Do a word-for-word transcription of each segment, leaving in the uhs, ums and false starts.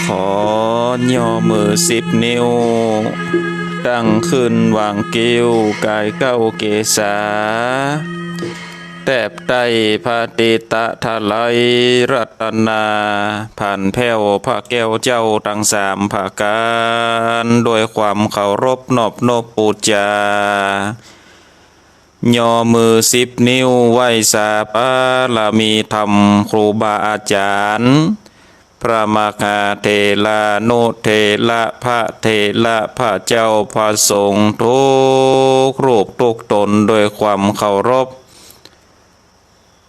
ขอย่อมือสิบนิ้ว ตั้งขึ้นวางเกี้ยวก๋ายเก๊าเกศา แตบไต้พระติตะไตรรัตนา ผ่านแผ้วพระแก้วเจ้าตังสามประก๋าน ด้วยความเคารพนอบนบปู๋จา ย่อมือสิบนิ้วไหว้สาบารมีธรรมครูบาอาจ๋าร พระมหาเถรานุเถระ พระเถระ พระเจ้า พระสงฆ์ทุกรูปทุกต๋นด้วยความเคารพ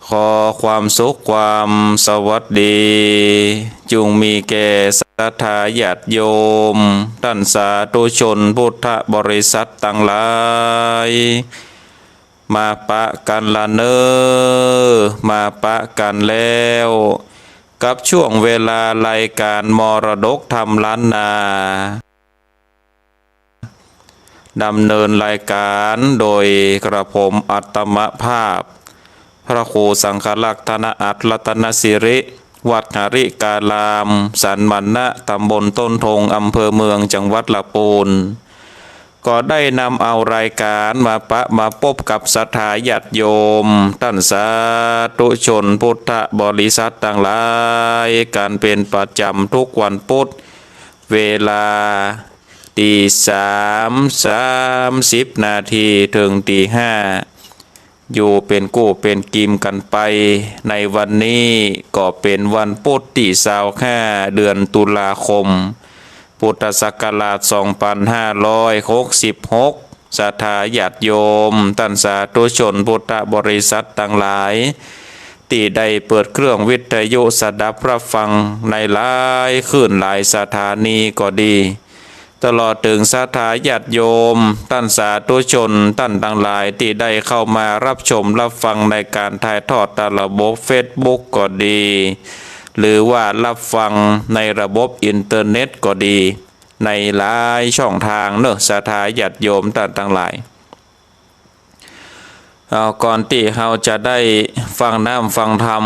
ขอความสุขความสวัสดี จุ่งมีแก่ศรัทธาญาติโยม ต้านสาธุชนพุทธบริษัทตังหลาย มาปะกั๋นละเน่อ มาปะกั๋นแล้ว กับช่วงเวลารายก๋านมรดกธรรมล้านนา ดำเนินรายก๋านโดยกระผมอัตมภาพ พระครูสังฆรักษ์ธนอัตถ์ รัตนสิริ วัดหริการาม สันมณะ ตำบลต้นธง อำเภอเมือง จังหวัดละปูน ก็ได้นำเอารายก๋านมาปะมาปบกับศรัทธาญาติโยม ต้านสาธุชนพุทธบริษัทตังหลาย กั๋นเป๋นประจ๋ำทุกวันปุ๊ธ เวลา ตีสาม สามสิบนาที เถิงตีห้า อยู่เป๋นกู้เป๋นกีมกั๋นไป ในวันนี้ก็เป๋นวันปุ๊ธตี้ซาวห้า เดือนตุลาคม พุทธศักราชสองปันห้าร้อยหกสิบหก ศรัทธาญาติโยม ต้านสาธุชนพุทธบริษัทตังหลาย ตี้ได้เปิดเครื่องวิทยุสดับฮับฟังในหลายคลื่นหลายสถานีก็ดี ตลอดเถิงศรัทธาญาติโยม ต้านสาธุชน ต้านตังหลายตี้ได้เข้ามาฮับชมฮับฟังในก๋านถ่ายทอดตางระบบเฟซบุ๊กก็ดี หรือว่าฮับฟังในระบบอินเทอร์เน็ตก็ดี ในหลายช่องตางเนาะ ศรัทธาญาติโยม ต้านตังหลาย เอา ก่อนตี้เฮาจะได้ฟังน้ำฟังธรรม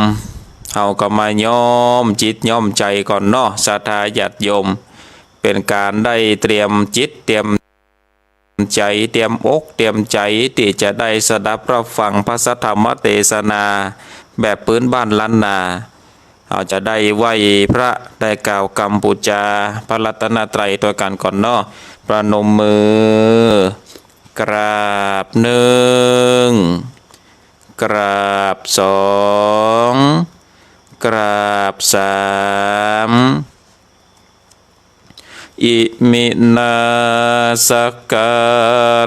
เฮาก็มาย้อมจิตย้อมใจ๋ก่อนเนาะ ศรัทธาญาติโยม เป๋นก๋านได้เตรียมจิตเตรียมใจ๋ เตรียมอกเตรียมใจ๋ ตี้จะได้สดับฮับฟังพระสัทธรรมเตสนาแบบปื๊นบ้านล้านนา เฮาจะได้ไหว้พระ ได้กล่าวกำปู๋จาพระรัตนตรัยตวยกั๋นก่อนเนาะ ประนมมือ กราบหนึ่ง กราบสอง กราบสาม อิมินาสักกา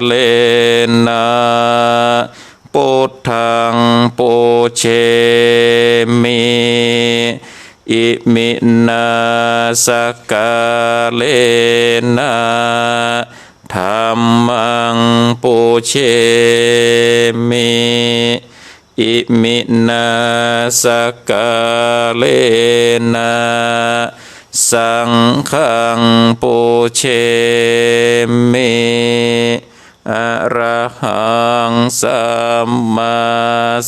เลนะ ปุทธังปูเชมิ อิมินาสักกาเลนะ ธัมมังปูเชมิ อิมินาสักกาเลนะ สังฆังปูเชมิ อะระหังสัมมา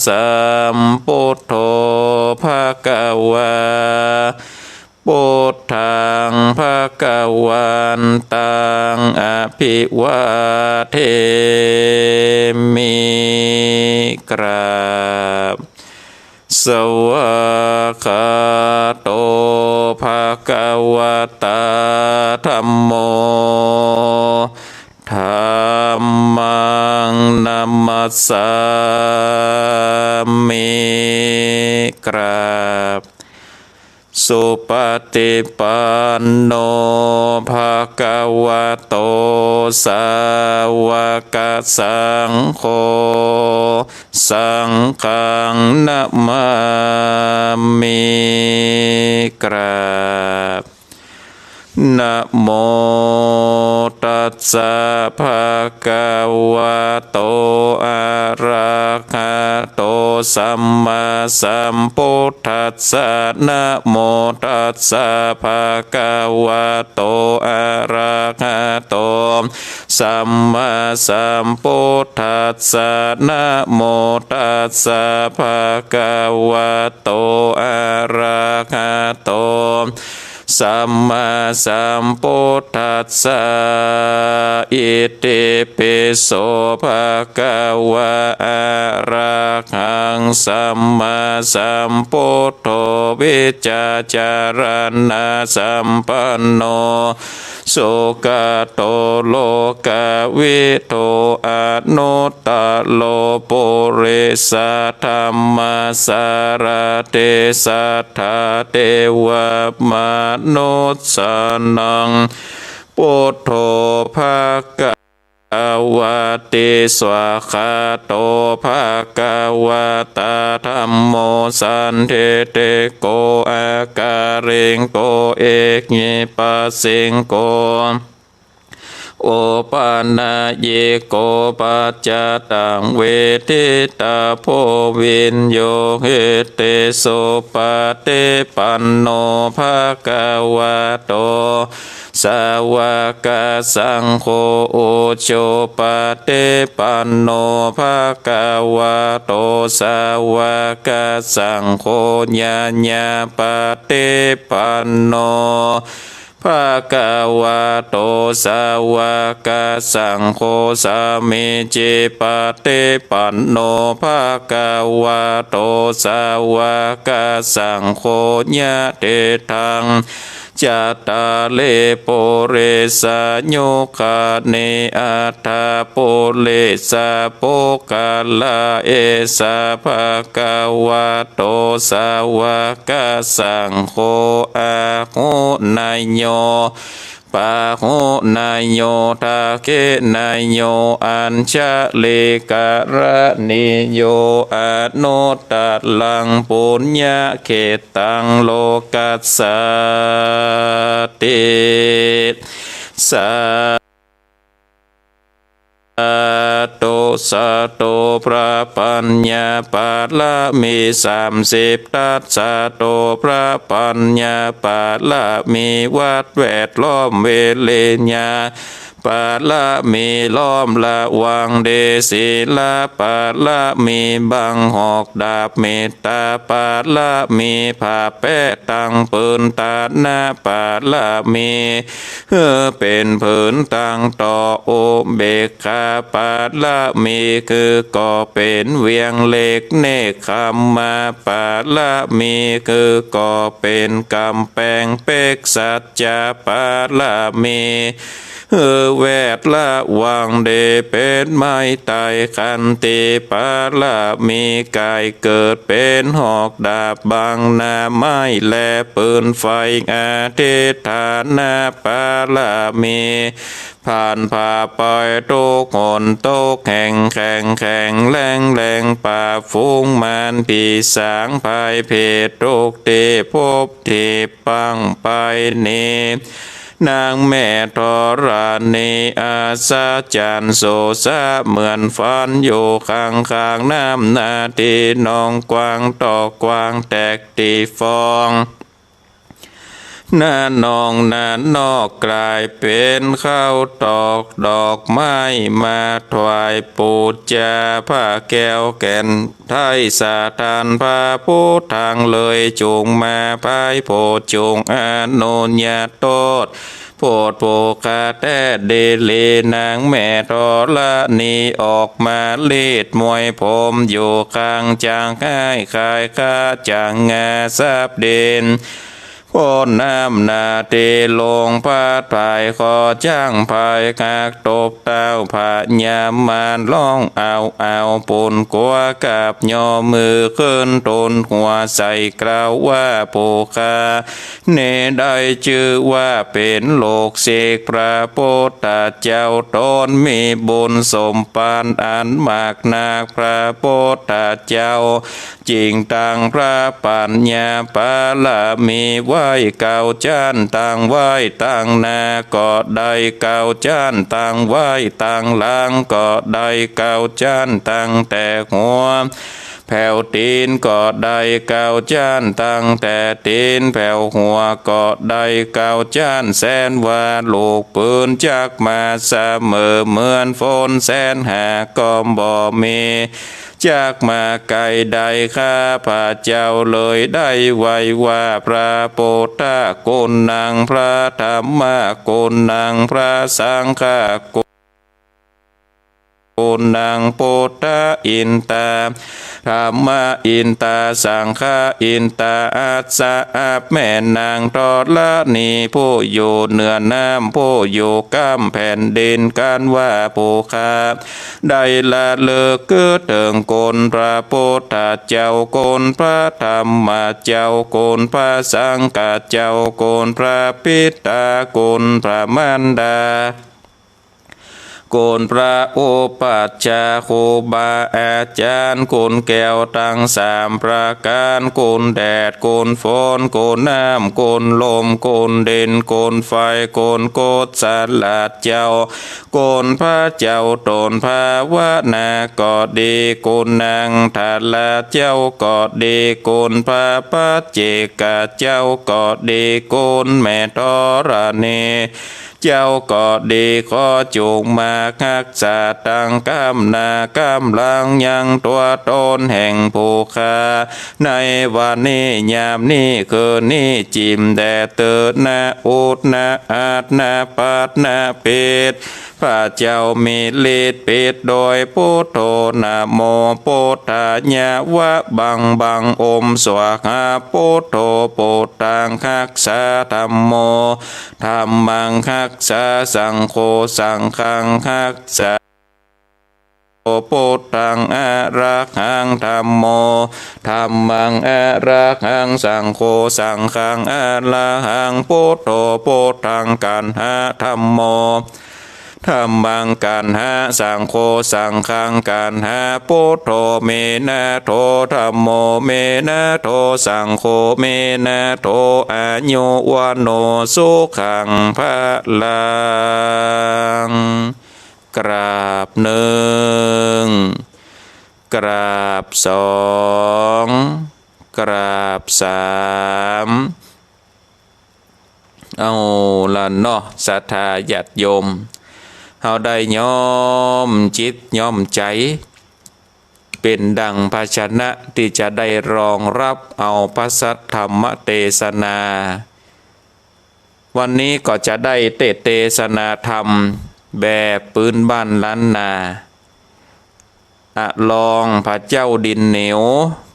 สัมพุทโธ ภะคะวา ปุทธัง ภะคะวันตัง อะภิวาเทมิ กราบ สวากขาโต ภะคะวะตา ธัมโม ธัมมัง นะมัสสามิ กราบ สุปฏิปันโน ภะคะวะโต สาวกสังโฆ สังฆัง นะมามิ กราบ นะโมตัสสะ ภะคะวะโต อะระหะโต สัมมาสัมพุทธัสสะ นะโมตัสสะ ภะคะวะโต อะระหะโต สัมมาสัมพุทธัสสะ นะโมตัสสะ ภะคะวะโต อะระหะโต สัมมาสัมพุทธัสสะ อิติปิโส ภะคะวะ อะระหัง สัมมาสัมพุทโธ วิชชาจารณะสัมปันโน สุขะโต โลกวิทู อนุตตโร ปุริสะธัมมะสารถิ สัทธา เทวะ มนุสสานัง พุทโธ ภะคะวะติ สวากขาโต ภะคะวะตา ธัมโม สันทิฏฐิโก อะกาลิโก เอหิปัสสิโก โอปะนะยิโก ปัจจะตัง เวทิตาโภ วิญโญหิติ สุปะฏิปันโน ภะคะวะโต สาวกสังโฆ อุจุปะฏิปันโน ภะคะวะโต สาวกสังโฆ ญาญาปะฏิปันโน ภะคะวะโต สาวกสังโฆ สามีจิปะฏิปันโน ภะคะวะโต สาวกสังโฆ ยะถิตัง จัตตาริ ปุริสายุคานิ อัตถะปุริสะปุคคละ เอสะ ภะคะวะโต สาวกสังโฆ อาหุเนยโย ปาหุเนยโย ทักขิเนยโย อัญชะลีกะระณีโย อนุตตรัง ปุญญะเขตตัง โลกัสสาติ สาธุ สาธุ พระปัญญาปารมีสามสิบทัศน์ สาธุ พระปัญญาปารมี วัดแวดล้อม วิริยะปารมี ล้อมระวังดี ศีลปารมี บังหอกดาบ เมตตาปารมี ผ้าแป๊ตังปืน ทานะปารมี หื้อเป๋นผืนตังต่อ อุเบกขาปารมี คือก่อเป๋นเวียงเหล็ก เนกขัมมาปารมี คือก่อเป๋นก๋ำแปงเป๊ก สัจจะปารมี หื้อแวดระวังดี เป๋นไม้ไต้ ขันติปารมี ก๋ายเกิดเป๋นหอกดาบ บังหน้าไม้และปืนไฟ อธิฏฐานะปารมี ผ่านผ่าไปทุกข์หนทุกข์แห่ง แข็งแข็งแรงแรง ปราบฝูงมารผีสาง ภัยเพศทุกข์ตี้พบตี้ปังไปนี้ นางแม่ธรณี อัศจรรย์สุดสะเหมือนฝัน อยู่ข้างๆ น้ำนาตี้นอง กว้างตอกกว้างแตกตี้ฟอง หน้านองหน้านอกก๋ายเป๋นข้าวตอกดอกไม้ มาถวายปู๋จา ผ้าแก้วแก่นไทย สถานพระพุทธตังเลย จุ่งมาพายโผจุ่งอนุญาโต โผดโผคาแต๊ดีหลี นางแม่ธรณีออกมาลีดมวยผม อยู่ข้างจางฮ้ายขายคาจางงาสับดิน พ่นน้ำนาตี้ลงพัดผาย คอจ๊างผายหักตบเต้า พญามารฮ้องเอาเอา ปูนกั๋วกับยอมือขึ้น ตูนหัวใส่กล่าวว่า ผู้ข้านี้ได้จื้อว่าเป๋นลูกศิษย์พระพุทธเจ้า ต๋นมีบุญสมภารอันมากนัก พระพุทธเจ้า จึงตั้งพระปัญญาปารมีไว้เก้าชั้น ตั้งไว้ตังหน้าก็ได้เก้าชั้น ตั้งไว้ตังหลังก็ได้เก้าชั้น ตั้งแต่หัวแผวตี๋นก็ได้เก้าชั้น ตั้งแต่ตี๋นแผวหัวก็ได้เก้าชั้น แสนว่าลูกปืนจักมาเสมอ เหมือนฝนแสนหาก็บ่มี จักมาไกลได้ ข้าพเจ้าเลยได้ไหว้ว่า พระพุทธะ กุณัง พระธัมมะ กุณัง พระสังฆะ กุณัง พุทธะ อินตา ธัมมะ อินตา สังฆะ อินตา อัสสะ อับ แม่นางธรณี ผู้อยู่เหนือน้ำ ผู้อยู่ก้ำแผ่นดิน กันว่าผู้ข้าได้ละลึกกึ๊ดเถิงคุณพระพุทธเจ้า คุณพระธัมมะเจ้า คุณพระสังฆะเจ้า คุณพระปิตา คุณพระมารดา คุณพระอุปัชฌาย์ ครูบาอาจารย์ คุณแก้วตังสามประก๋าน คุณแดด คุณฝน คุณน้ำ คุณลม คุณดิน คุณไฟ คุณกุศลเจ้า คุณพระเจ้าต๋นภาวนาก็ดี คุณนางทาราเจ้าก็ดี คุณพระปัจเจกเจ้าก็ดี คุณแม่ธรณี เจ้าก็ดี ขอจุ่งมาฮักษาตังก้ำหน้าก้ำหลังยังตั๋วต๋นแห่งผู้ข้า ในวันนี้ยามนี้คืนนี้ จิ่มแด่เตอ นะอุด นะอัด นะปัด นะปิด พระเจ้ามีฤทธิ์ปิดโดย พุทโธ นะโม พุทธายะ วะบังบัง โอม สวาหา พุทโธ พุทธังฮักษา ธัมโม ธัมมังฮักษา สังโฆ สังฆังฮักษา พุทธัง อะระหัง ธัมโม ธัมมัง อะระหัง สังโฆ สังฆัง อะระหัง พุทโธ พุทธัง กัณหะ ธัมโม ธัมมัง กัณหะ สังโฆ สังฆัง กัณหะ พุทโธ เมนะโธ ธัมโม เมนะโธ สังโฆ เมนะโธ อายุ วัณโณ สุขัง พะลัง กราบนึ่ง กราบสอง กราบสาม เอาละเนาะ ศรัทธาญาติโยม เฮาได้น้อมจิตน้อมใจ๋ เป๋นดั่งภาชนะตี้จะได้รองฮับเอาพระสัทธรรมเตสนา วันนี้ก็จะได้เตสน์เตสนาธรรมแบบปื๊นบ้านล้านนา อะลองพระเจ้าดินเหนียว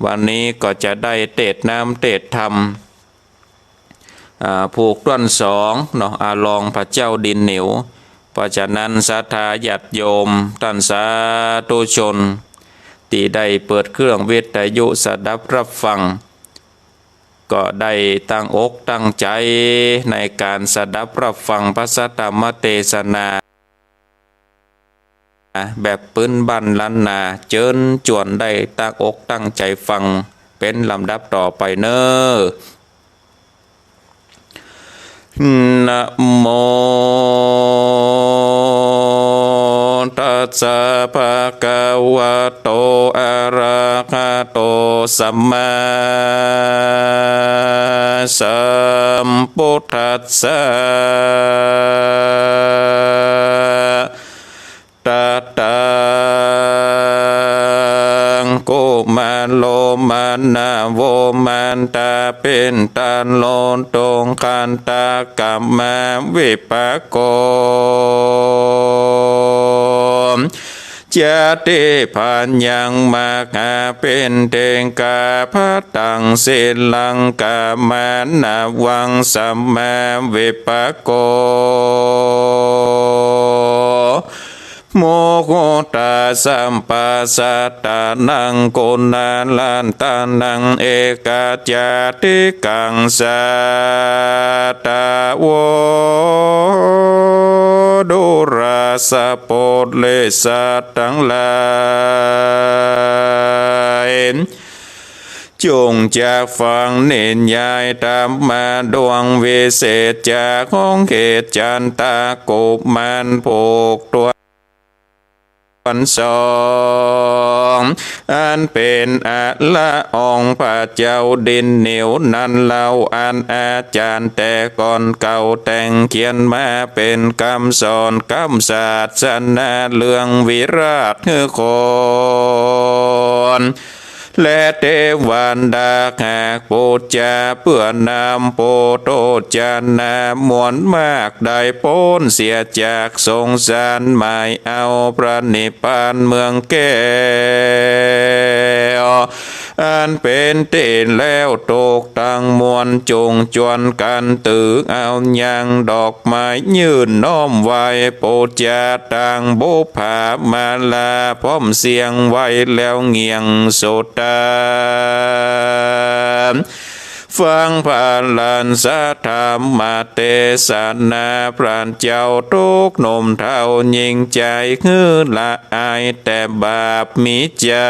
วันนี้ก็จะได้เตสน์น้ำเตสน์ธรรม อ่า ผูกต้วนสองเนาะ อะลองพระเจ้าดินเหนียว เพราะฉะนั้นศรัทธาญาติโยม ต้านสาธุชน ตี้ได้เปิดเครื่องวิทยุสดับฮับฟัง ก็ได้ตั้งอกตั้งใจ๋ในก๋านสดับฮับฟังพระสัทธรรมเตสนา แบบปื๊นบ้านล้านนา เจิญจวนได้ตั้งอกตั้งใจ๋ฟังเป๋นลำดับต่อไปเน่อ นะโมตัสสะ ภะคะวะโต อะระหะโต สัมมาสัมพุทธัสสะ ตะตัง กุมารโณ มานะโว มารดาเป๋นต้าน โลตุงคันตะ กัมมาวิปากโข ญาติพายัง มหาเปเทกา ภัตตัง สีลัง กามานะวัง สัมมาวิปากโข มุหุตาสัมปะสะตานัง กุณารัตตานัง เอกะจาติกัง สัตตะโว ดูราสะปุริสะตังหลาย จุ่งจักฟังนิยายธรรมะดวงวิเศษ จากของเขตจันตะกุมาร ผูกต้วน นสอง อันเป๋นอละองค์พระเจ้าดินเหนียวนั้นเล่า อันอาจ๋ารย์แต่ก่อนเก่าแต่งเขียนมาเป๋นกำสอนกำศาสนาเรื่องวิราชหื้อคน และเตวดาหากปู๋จาเปื้อนำปุโธจนามวลมาก ได้ป๊นเสียจากสงสาร หมายเอาพระนิพพานเมืองแก้ว อันเป๋นตี้แล้ว ตกตังมวลจุ่งจวนกั๋น ตึงเอายังดอกไม้ยื่นน้อมไหว้ปู๋จา ตางบุปผามาลาพร้อมเสียงไหว้แล้วเงี่ยงสุดตา ฟังพระราชธรรมเตสนา พระเจ้าทุกข์หนุ่มเฒ่าหญิงจาย หื้อละอายแต่บาป มีใจ๋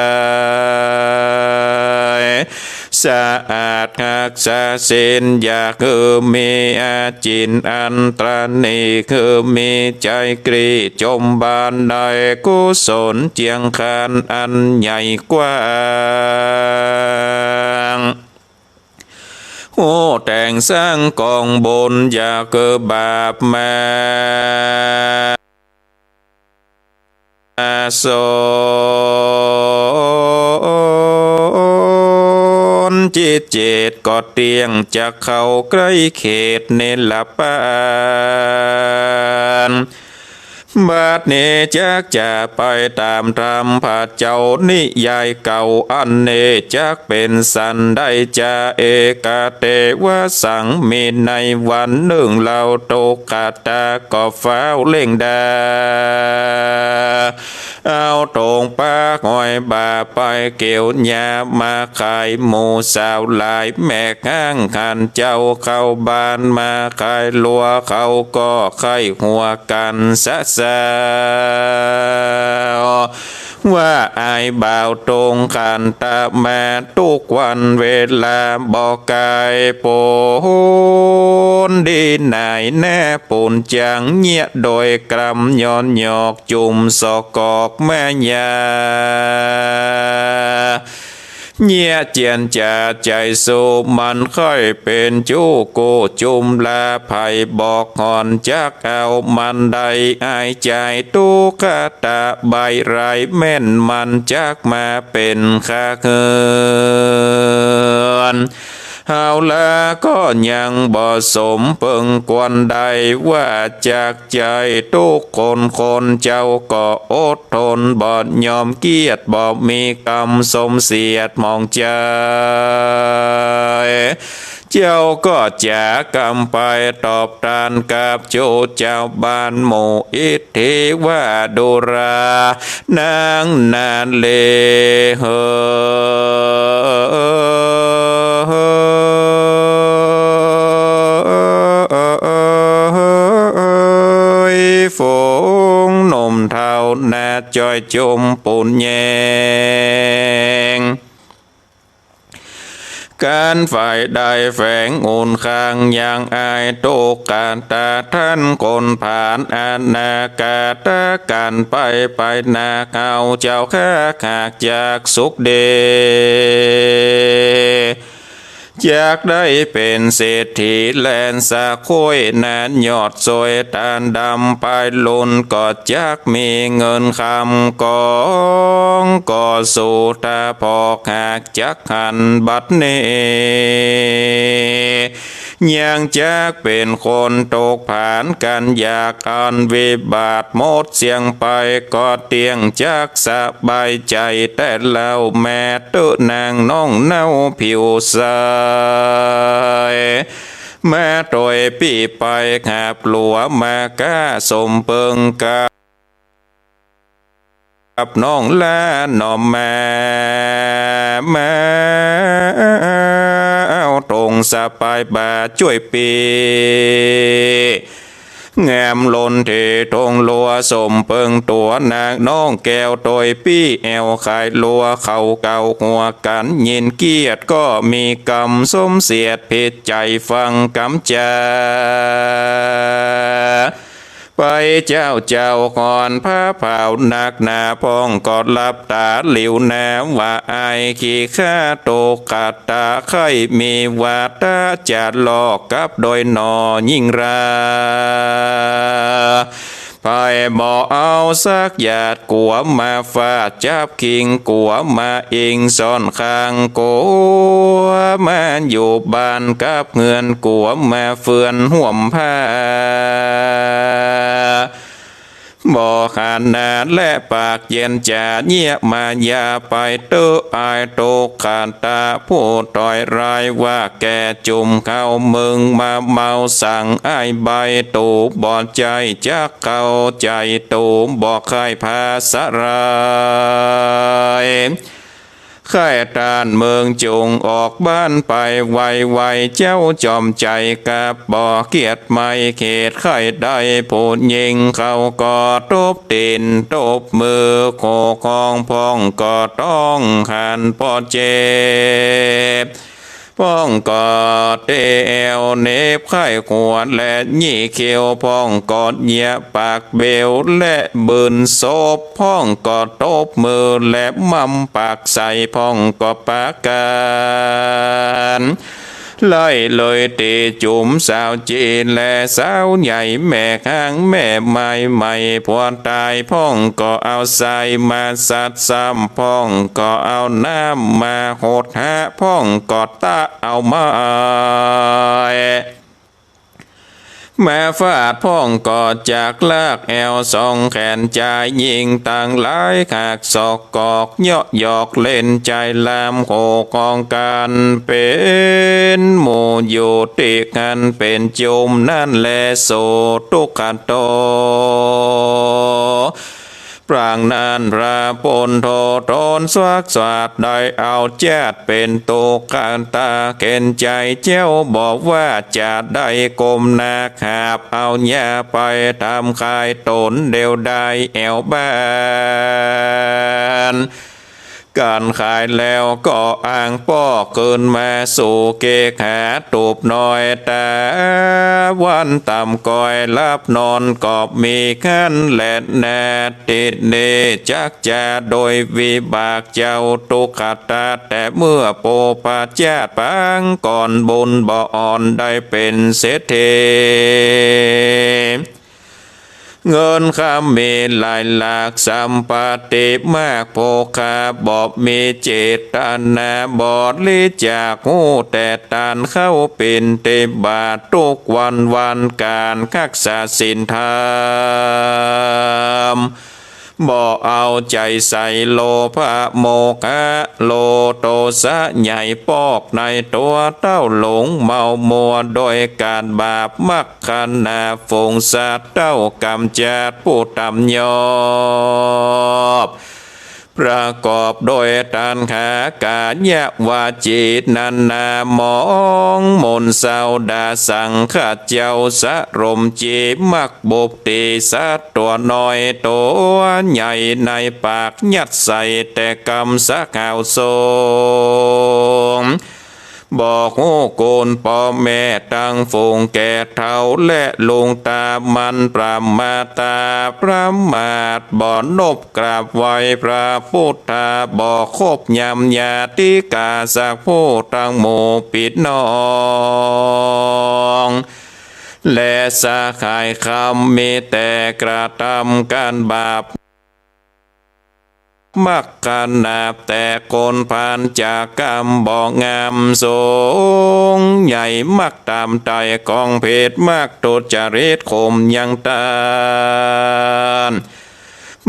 สะอาดฮักษาศีล อยากหื้อมีอาจินอันตราณี หื้อมีใจ๋กรีจมบาน ได้กุศลเจียงคานอันใหญ่กว้าง ฮู้แต่งสร้างก๋องบุญ อย่าเกิดบาปมาสน จิตเจตก็เตี้ยง จักเข้าใก้เขตนิรปาน บัดนี้จักจะไปต๋ามธรรมพระเจ้านิยายเก่าอันนี้ จักเป๋นสันใดจา เอกเตวสัง มีในวันนึ่งเล่า ตุกขตาก็ฟ้าวเร่งดา เอาตรงปากห้อยบ่าไปเกี่ยวหญ้ามาขาย หมู่สาวหลายแม่ข้างหันเจ้าเข้าบ้านมาขายลัว เขาก็ใค่หัวกั๋นสะสาว ว่าอ้ายบ่าวตรงขันตะมา ทุกวันเวลาบ่กายปู๋น ดีหน่ายแน่ปู๋น จังเยียะโดยกรำย้อนหยอกจุ่มสอกอกแม่ยา เยียะเจียนจ๋าใจ๋สู้ มันใค่เป๋นจู้กู้จุ่มลา ใผบอกห่อนจักเอามันได้ อ้ายจายตุกขตาใบ้ร้ายแม่น มันจักมาเป๋นข้าเฮือน เฮาลาก็ยังบ่สมเปิงควรได้ ว่าจักใจ๋ทุกคน คนเจ้าก็อดทนบ่ยอมเกียจ บ่มีกำสมเสียดหมองใจ๋ เจ้าก็จ๋ากำไปตอบตานกับจู้เจ้าบ้านหมู่อิทธิว่า ดูรา นางนาเล เฮย ฝูงหนุ่มเฒ่านาจ้อยจุ่มปู๋นแยง กั๋นฝ่ายได้แฝงอุ่นข้าง ยังอายตุกขตาท่านคนผาน อนาคตะกั๋นไปไปนา เฮาเจ้าข้าหากจักสุขดี จักได้เป๋นเศรษฐีแลนสะคุ้ย นานยอดสวยตานดำปายลุน ก็จักมีเงินคำกอง ก็สู่ตาพอกหากจักหันบัดนี้ ยังจักเป๋นคนตกผานกั๋น อยากอันวิบัติหมดเสี้ยงไป ก็เตี้ยงจักสบายใจ๋ แต่เล่าแม่เต๊อะนางน้องเนาผิวใส มาตวยปี้ไปหาบหลัวมาก้าสมเปิงกับ กับน้องลาหน่อมมา มาเอาตรงสะปายบ่าจ้วยปี้ แงมลนเทตรงลัวสมเปิงตั๋วนางน้องแก้วตวยปี้แอวขายลัว เขาเก่าหัวกั๋นยินเกียรติก็มีกำสมเสียดผิดใจ๋ฟังกำจา ไปเจ้าเจ้าก่อน ผ้าผ่าวนักหนา พ่องก็หลับต๋าหลิวนา ว่าอั้น ขี้ข้าตุ๊กตา ใค่มีวาตะจะลอกกับโดยหนอญิงรา ใผบ่เอาสักหยาด กั๋วมาฟาดจับคิง กั๋วมาอิงซ่อนข้าง กั๋วมาอยู่บ้านกับเฮือน กั๋วมาเฟือนฮ่วมผ้า บ่ขนาดและปากเยียนจ๋า เยียะมาอย่าไปเต๊อะ อายตุ๊กตาผู้ต๋อยร้าย ว่าแก่จุ่มเข้าเมิงมาเมา สั่งอ้ายใบ้ ตูบ่ใจ้จักเข้าใจ๋ ตูบ่ใค่ภาษาไร ใค่ต้านเมิงจุ่งออกบ้านไปไวๆ เจ้าจอมใจ๋กับบ่เกียจ ไม่เขตใค่ได้ผู้ญิง เขาก็ตบตี๋นตบมือ โขของพ่องก็ต้องหัน ปอเจ็บพ่องก็เตะแอว เหน็บไข้หัวและยี่เขี้ยว พ่องก็เยียะปากเบวและบืนศพ พ่องก็ตบมือและม่ำปากใส่ พ่องก็ปากกั๋น ไล่เลยเตะจุ๋มสาวจีนและสาวใหญ่ แม่ข้างแม่ใหม่ใหม่ ผัวต๋ายพ่องก็เอาทรายมาสัดซ้ำ พ่องก็เอาน้ำมาหดหา พ่องก็ตะเอาไม้ มาฟาด พ่องก็จักลากแอวสองแขน จายญิงตังหลายขากศอกกอก เยาะหยอกเล่นใจ๋ลำ โขของกั๋นเป๋นหมู่อยู่ ตี้กั๋นเป๋นจุ่มนั้นแล โส ตุ๊กขโต ปรางนั้นพระปุณโธต๋นสวักสวัสดิ์ ได้เอาจาติเป๋นตุ๊กตา เข็ญใจ๋เจ้าบ่ว่าจะได้ ก้มหน้าหาบเอา อย่าไปทำคายต๋นเดียวดาย แอ่วบ้านก๋านขายแล้วก็อ้างป้อ คืนมาสู่เกหา ตูบน้อยต๋าวันต่ำก้อย หลับนอนก็มีคันแลนา ตี้นี้จักจาโดยวิบากเจ้าตุ๊กตา แต่เมื่อปุพพจาติปางก่อนบุญบ่อ่อน ได้เป๋นเศรษฐี เงินคำมีหลายหลาก สัมปติมาก โภคาบ่มี เจตนาบริจาค ฮู้แต่ตานเข้าปิณฑบาต ทุกวันวันก๋านฮักษาศีลธรรม บ่เอาใจ๋ใส่โลภะโมหะ โลภโตสะใหญ่ ปอกในตั๋วเต้าหลง เมามัวโดยก๋านบาป มักขณะฝูงสัตว์เต้า ก๋ำจัดผู้ต่ำยอบ ประกอบโดยตัณหา กายวาจีนานา หมองหม่นเศร้าด่าสัง ข้าเจ้าสรมจี มักบุบตี๋สัตว์ตั๋วน้อยตั๋วใหญ่ ในปากยัดใส่แต่กำสะขาวโสง บ่ฮู้คุณป้อแม่ตังฝูงแก่เฒ่า และลุงต๋ามันประมาทต๋าประมาท บ่นบกราบไหว้พระพุทธา บ่คบยำญาติกาสักผู้ตังหมู่ปี้น้อง และสหายคำ มีแต่กระทำก๋านบาป มักขณาบแต่คนพาลจากกรรมบ่งาม สงใหญ่มักต๋ามไถ่ของผิด มักทุจริตข่มยังต้าน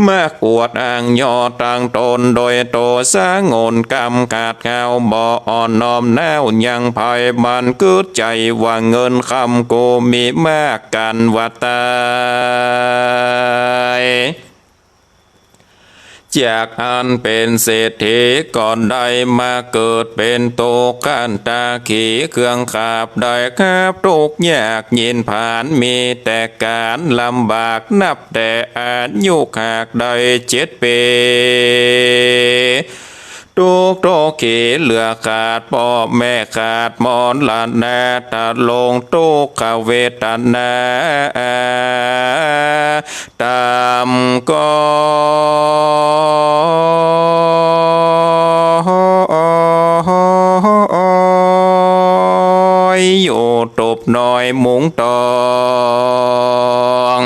มักอวดอ้างยอตังต๋นโดยโต สงวนกรรมขาดเขลา บ่อ่อนน้อมน้าวยังใผ มันกึ๊ดใจ๋ว่าเงินคำกูมีมาก กั๋นว่าต๋าย จากอั้นเป๋นเศรษฐีก็ได้มาเกิดเป๋นตุ๊กขันตาขี เครื่องขาบได้ครับทุกข์ยากเย็นผาน มีแต่ก๋านลำบาก นับแต่อายุหากได้เจ็ดปี๋ ตุ๊กข์โศกเข เหลือขาดป้อแม่ ขาดมรณะ ทรงทุกขเวทนา ต่ำก็ อยู่ตบน้อยมุ้งตอง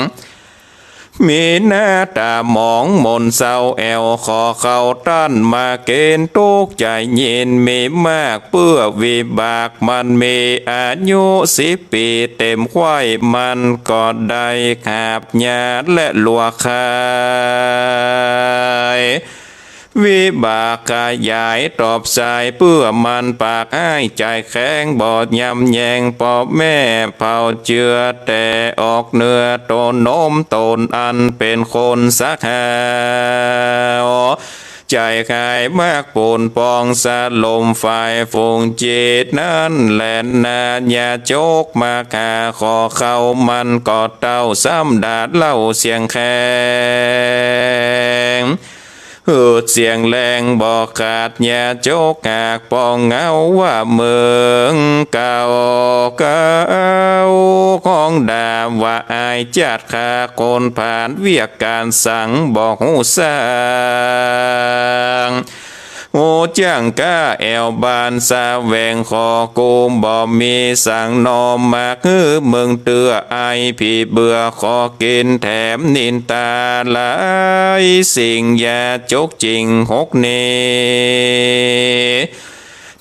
มีหน้าต๋าหมองหม่นเศร้าแอ่ว ขอเข้าต้านมาเก๋ณฑ์ ตุ๊กข์ใจ๋เย็นมีมาก เปื้อวิบากมันมี อายุสิบปี๋เต๋มไขว้ มันก็ได้ขาบยาและลัวขาย วิบากขยายตอบสาย เปื้อมันปากฮ้ายใจ๋แข็ง บ่ยำแยงป้อแม่ เผาเจือแต่ออกเนื้อ โตนโน้มต๋นอันเป๋นคนสักหาว ใจ๋ขายมากปูนปอง สลมฝ่ายฝูงจิตนั้นแลนา ญาจกมาข้าขอเข้า มันก็เต้าซ้ำดาเล่าเสียงแข็ง หืดเสียงแรงบ่ขาด ญาจกหากปองเงาว่าเมืองเก่า เก่าของดาว่าอายจาติข้าคนผ่าน เวียกก๋านสังบ่ฮู้สร้าง ฮู้จ้างก้าแอ่วบ้านสะแหวง ขอกูบ่มีสังนอม มากหื้อเมืองเตื้อ อายผีเบื่อ ขอกิ๋นแถมนินตาหลายสิ่ง ญาจกจิ่งหกนี้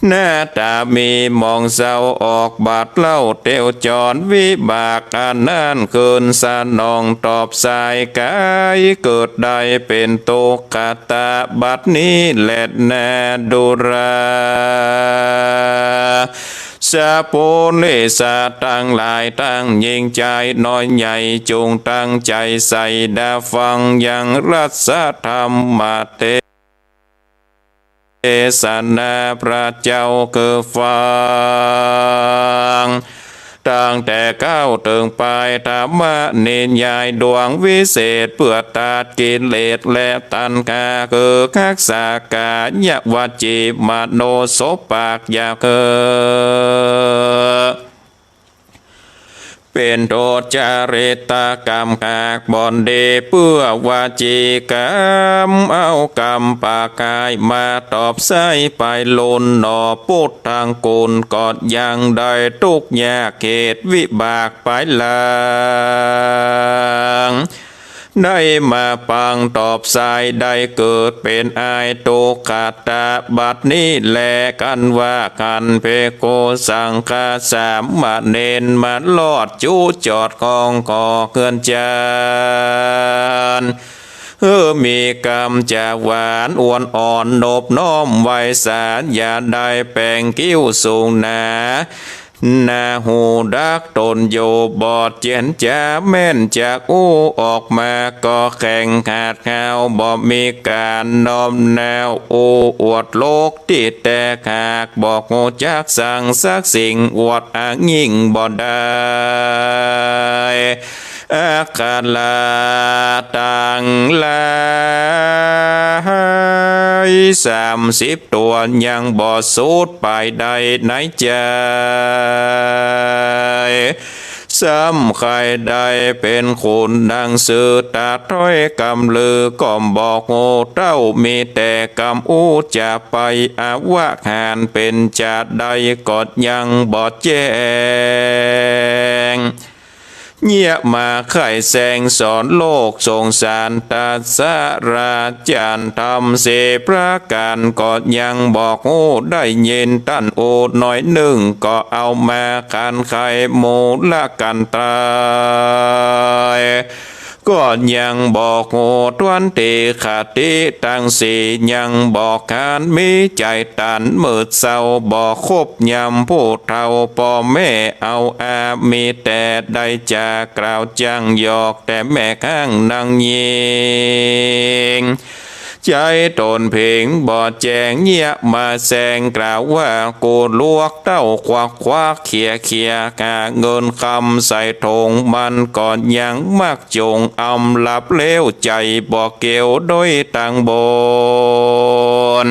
หน้าต๋ามีหมองเศร้า ออกบาดเล่าเตียวจร วิบากอันนั้นคืนสนอง ตอบสายก๋ายเกิดได้เป๋นตุ๊กขะตา บัดนี้แลนาดูรา สะปุริสะตังหลาย ตังญิงจายน้อยใหญ่ จุ่งตั้งใจ๋ใส่ดาฟัง ยังรัสธรรมเต เตสนาพระเจ้าคือฟัง ตั้งแต่ก้าวเถิงปาย ธรรมนิยายดวงวิเศษ เปื้อตัดกิเลสและตัณหา คือฮักษากายะวจีมโนสมปากอยากเกิด เป๋นโทษจริตกรรมหากบ่อนดี เปื้อวจีกรรมเอากรรมปากกาย มาตอบใส้ไปลุนหนอ ปุทธังกุลก็ยังได้ทุกข์ยากเหตุวิบากปายหลัง ได้มาปางตอบสาย ได้เกิดเป๋นอายตุ๊กขะตา บัดนี้แล กันว่าคันภิกขุสังฆะสามเณร มารอดจู๊จอดของก่อเฮือนจาน หื้อมีกำจะหวานอ่อนอ่อน นบน้อมไหว้สา อย่าได้แป๋งคิ้วสูงหนา หน้าหูดักต๋นอยู่ บอดเจียนจ๋าแม่นจักอู้ ออกมาก็แข็งขาดหาว บ่มีก๋านน้อมน้าวอู้อวดโลกตี้แต๊ หากบ่ฮู้จักสังสักสิ่ง อวดอ้างยิ่งบ่ได้ อักขระตังหลายสามสิบตั๋ว ยังบ่สุดไปได้ในใจ๋ ซ้ำใค่ได้เป๋นขุนดังซื่อ ตรัสถ้อยกำลือก็บ่ฮู้เต้า มีแต่กำอู้จะไปอวหาร เป๋นจาใดก็ยังบ่แจ้ง เยียะมาไขว้แซงสอนโลกสงสาร ตัสสะราจันทร์ธรรมสี่ประก๋าน ก็ยังบ่ฮู้ได้ยิน ต้านอู้หน้อยนึ่ง ก็เอามาขันไขมูลกันตาย ก็ยังบ่ฮู้ถ้วนตี้ คติตังสี่ยังบ่ขัน มีใจ๋ตันมืดเศร้า บ่คบยำผู้เฒ่าป้อแม่เอาอา มีแต่ได้จากกล่าวจั้งหยอก แต่แม่ข้างนางญิง ใจ๋ต๋นเพ่งบ่แจ้ง เยียะมาแซงกล่าวว่า กูลวกเต้าควักควักเขียเขีย หาเงินคำใส่ถง มันก็ยังมักจงอำหลับแล้ว ใจ๋บ่เกี่ยวด้วยตังบน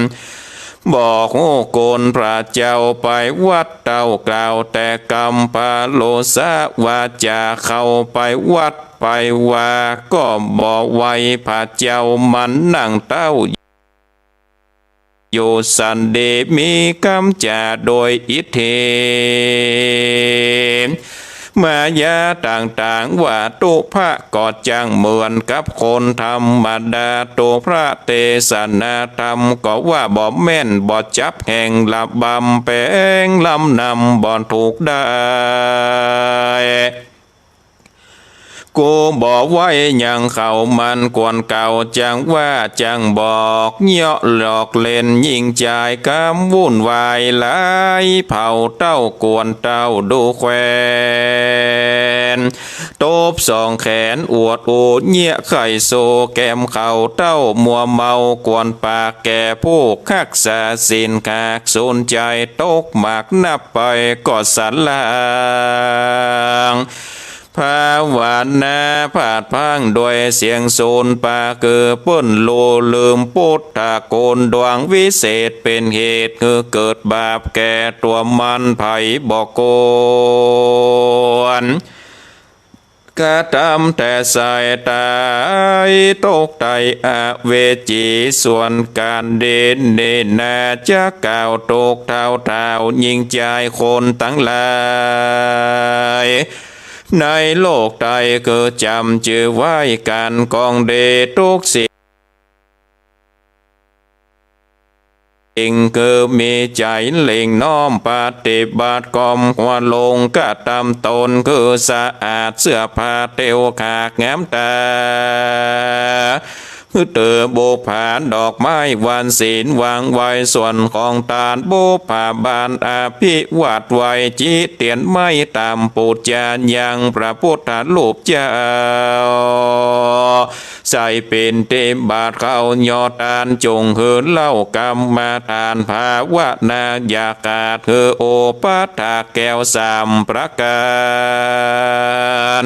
บ่ฮู้กุณพระเจ้าไปวัดเต้ากล่าวแต่กำ พระโลสะวาจาเข้าไปวัดไปวา ก็บ่ไหว พระเจ้ามันนั่งเต้าอยู่สันติ มีกำจ๋าโดยอิทธิ มายาต่างๆ ว่าตุพะก็จั้งเหมือนกับคนธรรมดา ตุพระเตสนาธรรมก็ว่าบ่แม่น บ่จับแห่งระบำ แป๋งลำนำบ่ถูกได้ กูบ่ไหวยังเขามันกวนเก่า จั้งว่าจั้งบอก เยาะหลอกเล่น ยิ่งจ่ายกำวุ่นวายหลาย เผาเต้ากวนเต้าดูแควน ตบสองแขนอวดโอเยียะไข้โซ แกมเขาเต้ามัวเมากวนปากแก่ผู้ฮักษาศีล หากสูญใจตกหมากนับไปก็สลาง ภาวนาผาดพางด้วยเสียงสูญปาก คือเปิ้นโลลืมปุทธคุณดวงวิเศษ เป๋นเหตุหื้อเกิดบาปแก่ตั๋วมัน ใผบ่ควร กระทำแต่สายตาย ตกใต้อเวจี ส่วนก๋านดีนี้นา จะกล่าวตกเท่าๆ ยิ่งจ่ายคนตังหลาย ในโลกใต้คือจ๋ำจื้อไว้ ก๋านกองดีทุกสิ่ง คือมีใจ๋เล็งน้อมปฏิบัติ ก้มหัวลงกระทำต๋น คือสะอาดเสื้อผ้าเตียวขากงามต๋า หื้อเต๋อบุปผาดอกไม้วันศีลวางไว้ ส่วนของตานบุปผาบานอภิวาทไว้ จิเตียนไม้ตามปู๋จายังพระปุทธรูปเจ้า ใส่ปิณฑิบาตเข้ายอดตาน จุ่งหื้อเล่ากรรมฐานภาวนา อย่าขาดหื้อโอปถากแก้วสามประก๋าน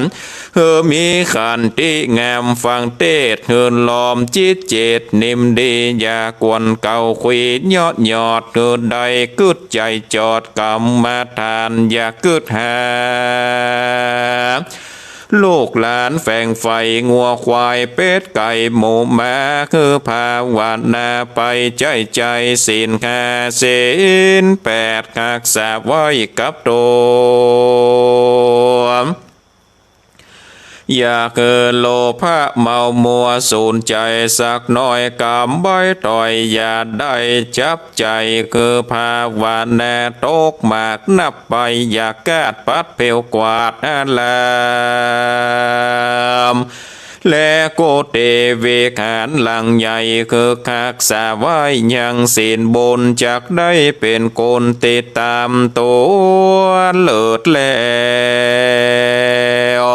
หื้อมีขันติงามฟังเตศน์ หื้อหลอมจิตเจตนิ่มดี อย่ากวนเกาขุยเยาะหยอด หื้อได้กึ๊ดใจ๋จอดกรรมฐาน อย่ากึ๊ดหา ลูกหลานแฝงใฝ่งัวควายเป็ดไก่หมูหมา หื้อภาวนาไปใจ๊ใจ๋ ศีลห้าศีลแปดฮักษาไว้กับตั๋ว อย่าหื้อโลภะเมามัวสูญใจ๋สักหน้อย กำใบ้ต่อยอย่าได้จับใจ๋ หื้อภาวนาตกหมากนับไป อย่ากาดปัดเผียวกวาดอาราม และกุฏิวิหารหลังใหญ่ คือฮักษาไว้ยังศีลบุญ จักได้เป๋นคนติดต๋ามตั๋วเลิศแล้ว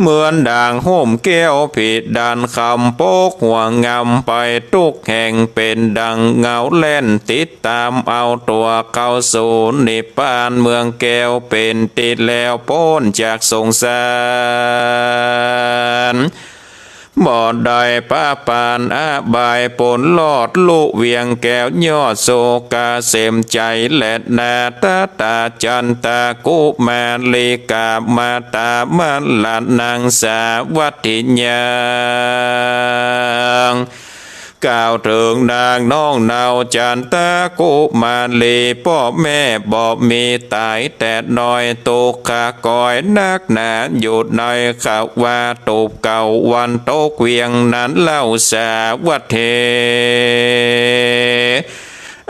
เหมือนดั่งฮ่มแก้วผิดด้านคำ ปกหัวงำไปทุกแห่ง เป๋นดั่งเงาแล่นติดต๋ามเอาตั๋วเข้าสู่นิพพานเมืองแก้ว เป๋นตี้แล้วป๊นจากสงสาร บ่ได้ปะปานอบาย ป๊นลอดลุเวียงแก้วยอดสุขเกษมใจ๋ และนาถตาจันตากุมาริกามาต๋ามลนางสาวัตถิยัง กล่าวเถิงนางน้องเนาจันตากุมารี ป้อแม่บ่มีต๋ายแต่น้อย ตุ๊กข์กอยนักหนาอยู่ในขวา ตูบเก้าวันตกเวียงนั้นเล่าสาวัตถี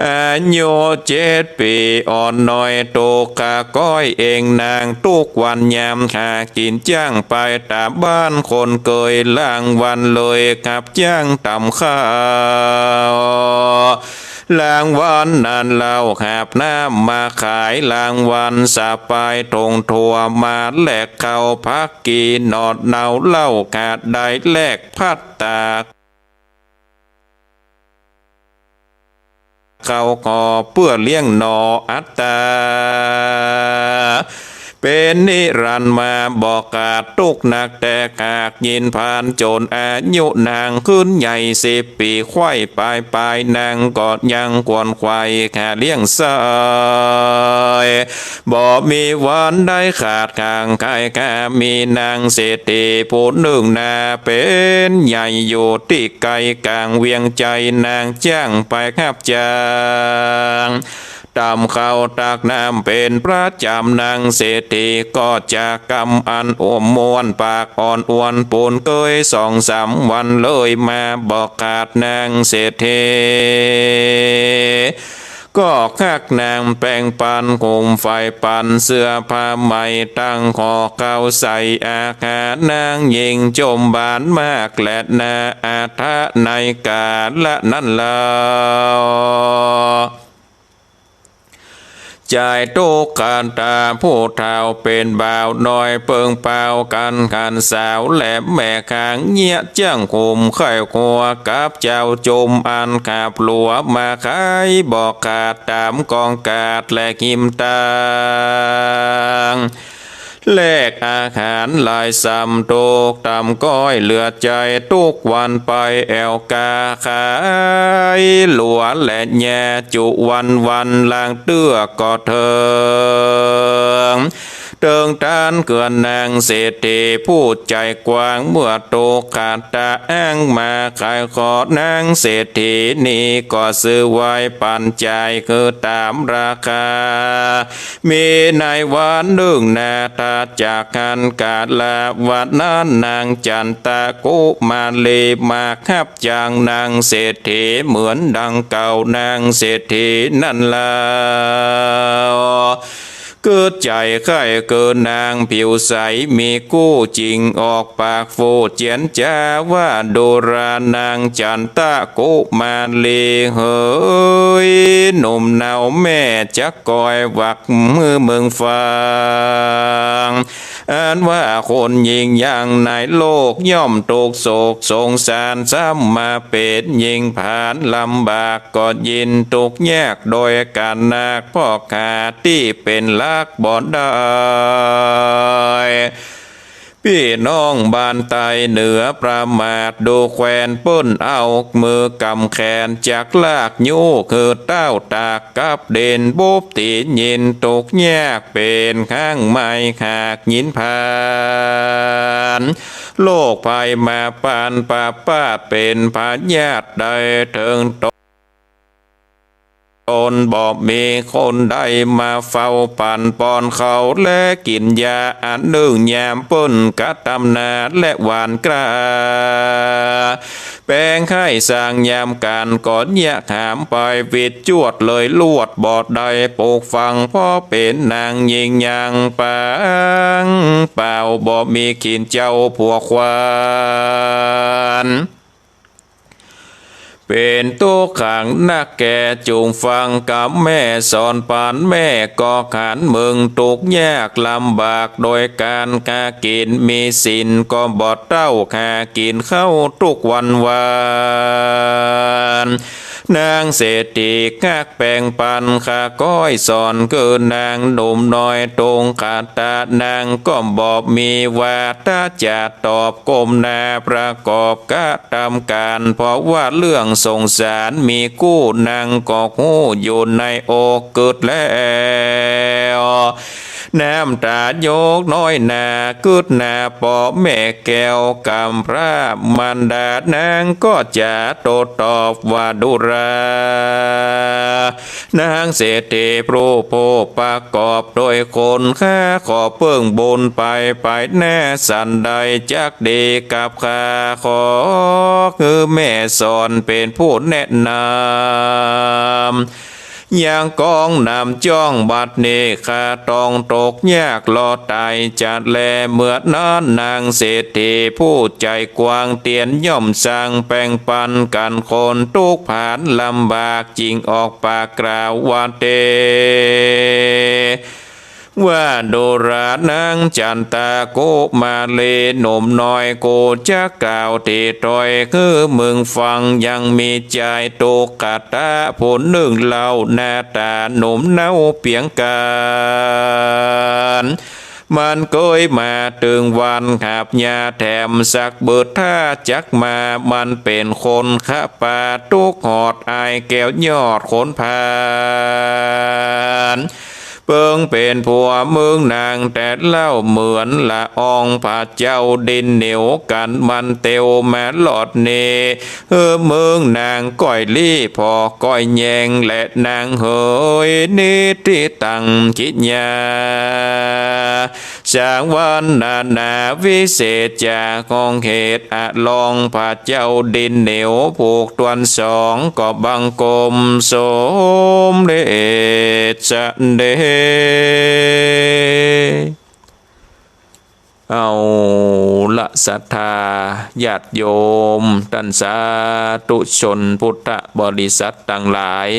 อายุเจ็ดปี๋อ่อนน้อย ตุ๊กข์กอยเองนาง ทุกวันยามหากิ๋นจ้างไปต๋ามบ้านคนเกย ลางวันเลยขับจ้างตำข้าว ลางวันนั้นเล่าหาบน้ำมาขาย ลางวันสะปายถงถั่วมาแลกข้าว ผัก กี่หน่อเนา เล่าขาดได้แลกพัตตา ข้าวห่อเปื้อเลี้ยงหน่ออัตตา เป๋นนิรันดร์มาบ่ขาด ตุ๊กหนักแต่หากยินพาน จ๋นอายุนางขึ้นใหญ่สิบปี๋ ไขว้ปายปายนางก็ยังขวนไขว่หาเลี้ยงใส้ บ่มีวันได้ขาดข้างใคร่ ข้ามีนางเศรษฐีผู้นึ่งนา เป๋นใหญ่อยู่ตี้ไกลก๋างเวียงชัย นางจ้างไปฮับจ้าง ตำข้าวตักน้ำเป๋นประจ๋ำ นางเศรษฐีก็จะกำอันอ่วมม่วน ปากอ่อนอวนปูนเกย สองสามวันเลยมาบ่ขาด นางเศรษฐีก็ฮักนางแป๋งปัน โคมไฟปันเสื้อผ้าใหม่ ตั้งห่อข้าวใส่อาหาร นางยิ่งจมบานมากแลนา อาทะในกาละนั้นลาว จายตุ๊กขันตาผู้เฒ่าเป๋นบ่าวน้อย เปิงเป่ากั๋นหันสาวแหลมแม่ข้าง เยียะจ้างคุมใค่ครัวกับเจ้าจุม อันขับหลัวมาขายบ่ขาด ต๋ามกองกาดและฮิมตาง แลกอาหารหลายส่ำ ตุ๊กต่ำก้อยเหลือใจ๋ ตุ๊กวันไปแอ่วก๋าขายหลัวและแย่ จุวันวันลางเตื้อก็เถิง เถิงต้านเกื้อนนางเศรษฐีผู้ใจ๋กว้าง เมื่อตุ๊กขันตาอ้างมาขายขอ นางเศรษฐีนี้ก็ซื้อไว้ปันจ่ายคือต๋ามราคา มีในวันนึ่งนา ถัดจากหั้นกาละวันนั้น นางจันตะกุมารีมาฮับจ้างนางเศรษฐีเหมือนดังเก่า นางเศรษฐีนั้นลาว กึ๊ดใจ๋ใค่เกอนางผิวใสมีกู้ จึงออกปากฟู่เจียนจ๋าว่า ดูรา นางจันตะกุมารีเหย หนุ่มเนาแม่จักกอยหวักหื้อมึงฟัง อันว่าคนยิ่งอย่างในโลก ย่อมตุ๊กโศกสงสาร ซ้ำมาเป๋นยิ่งผานลำบาก ก็ยินตุ๊กยากโดยก๋านนัก เพราะขาตี้เป๋นหลักบ่ได้ ปี้น้องบ้านใต้เหนือประมาท ดูแควนเปิ้นเอามือกำแขน จักลากยู้คือเต้าตากกับเด่น บุบตี๋ยินตุ๊กยากเป๋นครั้งใหม่ หากยินผ่าน โรคภัยมาปานปาปาด เป๋นพยาธิได้เถิงตน บ่มีคนใดมาเฝ้าปั๋นปอนเขา และกิ๋นยาอันนึ่งยามเปิ้นกระตำนาและหว่านกล้า แป๋งไข้สร้างยามก๋าน ก็เยียะหามไปวิดจวดเลยลวด บ่ได้ปลูกฝัง เพราะเป๋นนางยิ่งอย่างปางเปล่า บ่มีขินเจ้าผัวควาน เป๋นตุ๊กขังนักแก่ จุ่งฟังกำแม่สอนปั๋น แม่ก็หันเมิงตุ๊กยากลำบาก โดยก๋านหากิ๋นมีศีลก็บ่เต้า หากิ๋นเข้าตุ๊กวันวาน นางเศรษฐีฮักแป๋งปัน ข้าก้อยสอนเกอนางหนุ่มน้อย ตุ๊กขันตะนางก็บ่มีวาตะจะตอบ ก้มหน้าประกอบกระตำก๋าน เพราะว่าเรื่องสงสารมีกู้ นางก็ฮู้อยู่ในอกกึ๊ดแล้ว น้ำต๋ายกน้อยหน้ากึ๊ดหน้าป้อแม่แก้วกำพร้ามารดา นางก็จะโต้ตอบว่า ดูรา นางเศรษฐีผู้ผู้ประกอบโดยคน ข้าขอเปิ้งบุญไป ไปแน่สันใดจักดีกับข้า ขอคือแม่สอนเป๋นผู้แนะนำ ยังกองนำจ้อง บัดนี้ข้าต้องตกยากรอดต๋ายจัดแล เมื่อนั้นนางเศรษฐีผู้ใจ๋กว้าง เตียนย่อมสั่งแป๋งปันกั๋นคนตุ๊กผานลำบาก จึงออกปากกล่าวว่า เต ว่า ดูรา นางจันตะกุมารีหนุ่มน้อย กูจักกล่าวตี้ถ้อยหื้อมึงฟัง ยังมีจายตุ๊กขันตะผู้นึ่งเล่า หน้าต๋าหนุ่มเนาเปียงก๋าน มันเกยมาเถิงวันหาบหญ้าแถมสักเบิด ถ้าจักมามันเป๋นคนคะปา ตุ๊กข์ฮอดอ้ายแก้วยอดขนผาน เปิงเป๋นผัวเมืองนางแต่เล่า เหมือนละอองพระเจ้าดินเหนียว กั๋นมันเตียวมาลอดเน เออ เมืองนางก้อยลี้ ผ่อก้อยแยง และนางเหยนิติตังกิริยา สางวรรณนาวิเศษจาของเหตุ อะลองพระเจ้าดินเหนียว ผูกตวนสอง ก็บังคมสมเด็จเสด็จ เอาละศรัทธาญาติโยม ต้านสาธุชนพุทธบริษัทตังหลาย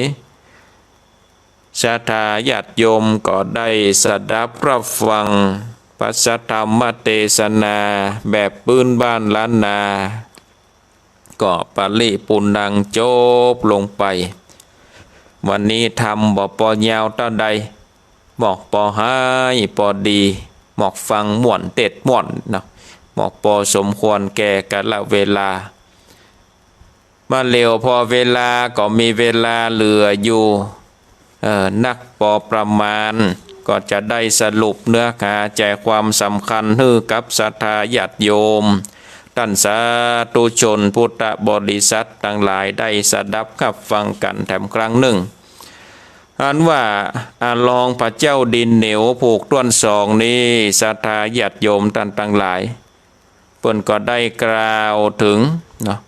ศรัทธาญาติโยมก็ได้สดับรับฟังพระสัทธรรมเตสนาแบบปื้นบ้านล้านนา ก็ปริปุณณังจบลงไป วันนี้ธรรมบ่ปอยาวเต้าใด หมอกปอหายปอดี หมอกฟังม่วนเตศม่วนเนาะ หมอกปอสมควรแก่กาลเวลา มาเหลียวผ่อเวลาก็มีเวลาเหลืออยู่ เอ่อ นักปอประมาณ ก็จะได้สรุปเนื้อหาใจ๋ความสำคัญหื้อกับศรัทธาญาติโยม ต้านสาธุชนพุทธบริษัทตังหลายได้สดับรับฟังกั๋นแถมครั้งนึ่ง อันว่า อะลองพระเจ้าดินเหนียวผูกตวนสองนี้ ศรัทธาญาติโยมต้านตังหลาย เปิ้นก็ได้กล่าวเถิงเนาะ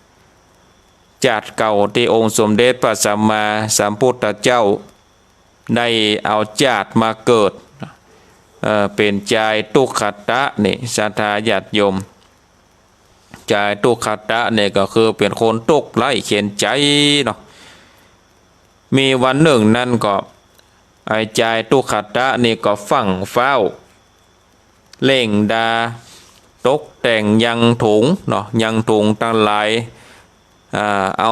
จาติเก่าตี้องค์สมเด็จพระสัมมาสัมพุทธเจ้า ได้เอาจาติมาเกิด เอ่อ เป๋นจายตุ๊กขะตะนี่ ศรัทธาญาติโยม จายตุ๊กขะตะนี่ก็คือเป๋นคนตุ๊กข์ไร้เข็ญใจ๋เนาะ มีวันนึ่งนั้นก็ ไอ้จายตุ๊กขะตะนี่ก็ฟั่งฟ้าว เร่งดา ตกแต่งยังถุงเนาะ ยังถุงตังหลาย อ่า เอา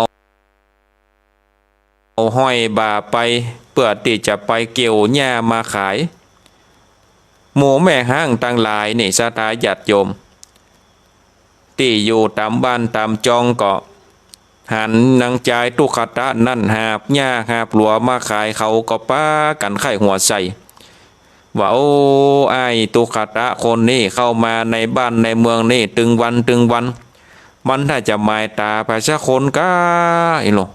เอาห้อยบ่าไป เปื้อตี้จะไปเกี่ยวหญ้ามาขาย หมู่แม่ฮ้างตังหลายนี่ ศรัทธาญาติโยม ตี้อยู่ต๋ามบ้านต๋ามจองก็ หันนางจายตุ๊กขะตะนั้นหาบหญ้าหาบหลัวมาขาย เขาก็ปากั๋นใค่หัวใส่ ว่า โอ้ อ้ายตุ๊กขะตะคนนี้เข้ามาในบ้านในเมืองนี่ตึงวันตึงวัน มันถ้าจะหมายต๋าไปสักคนก้า อีหลู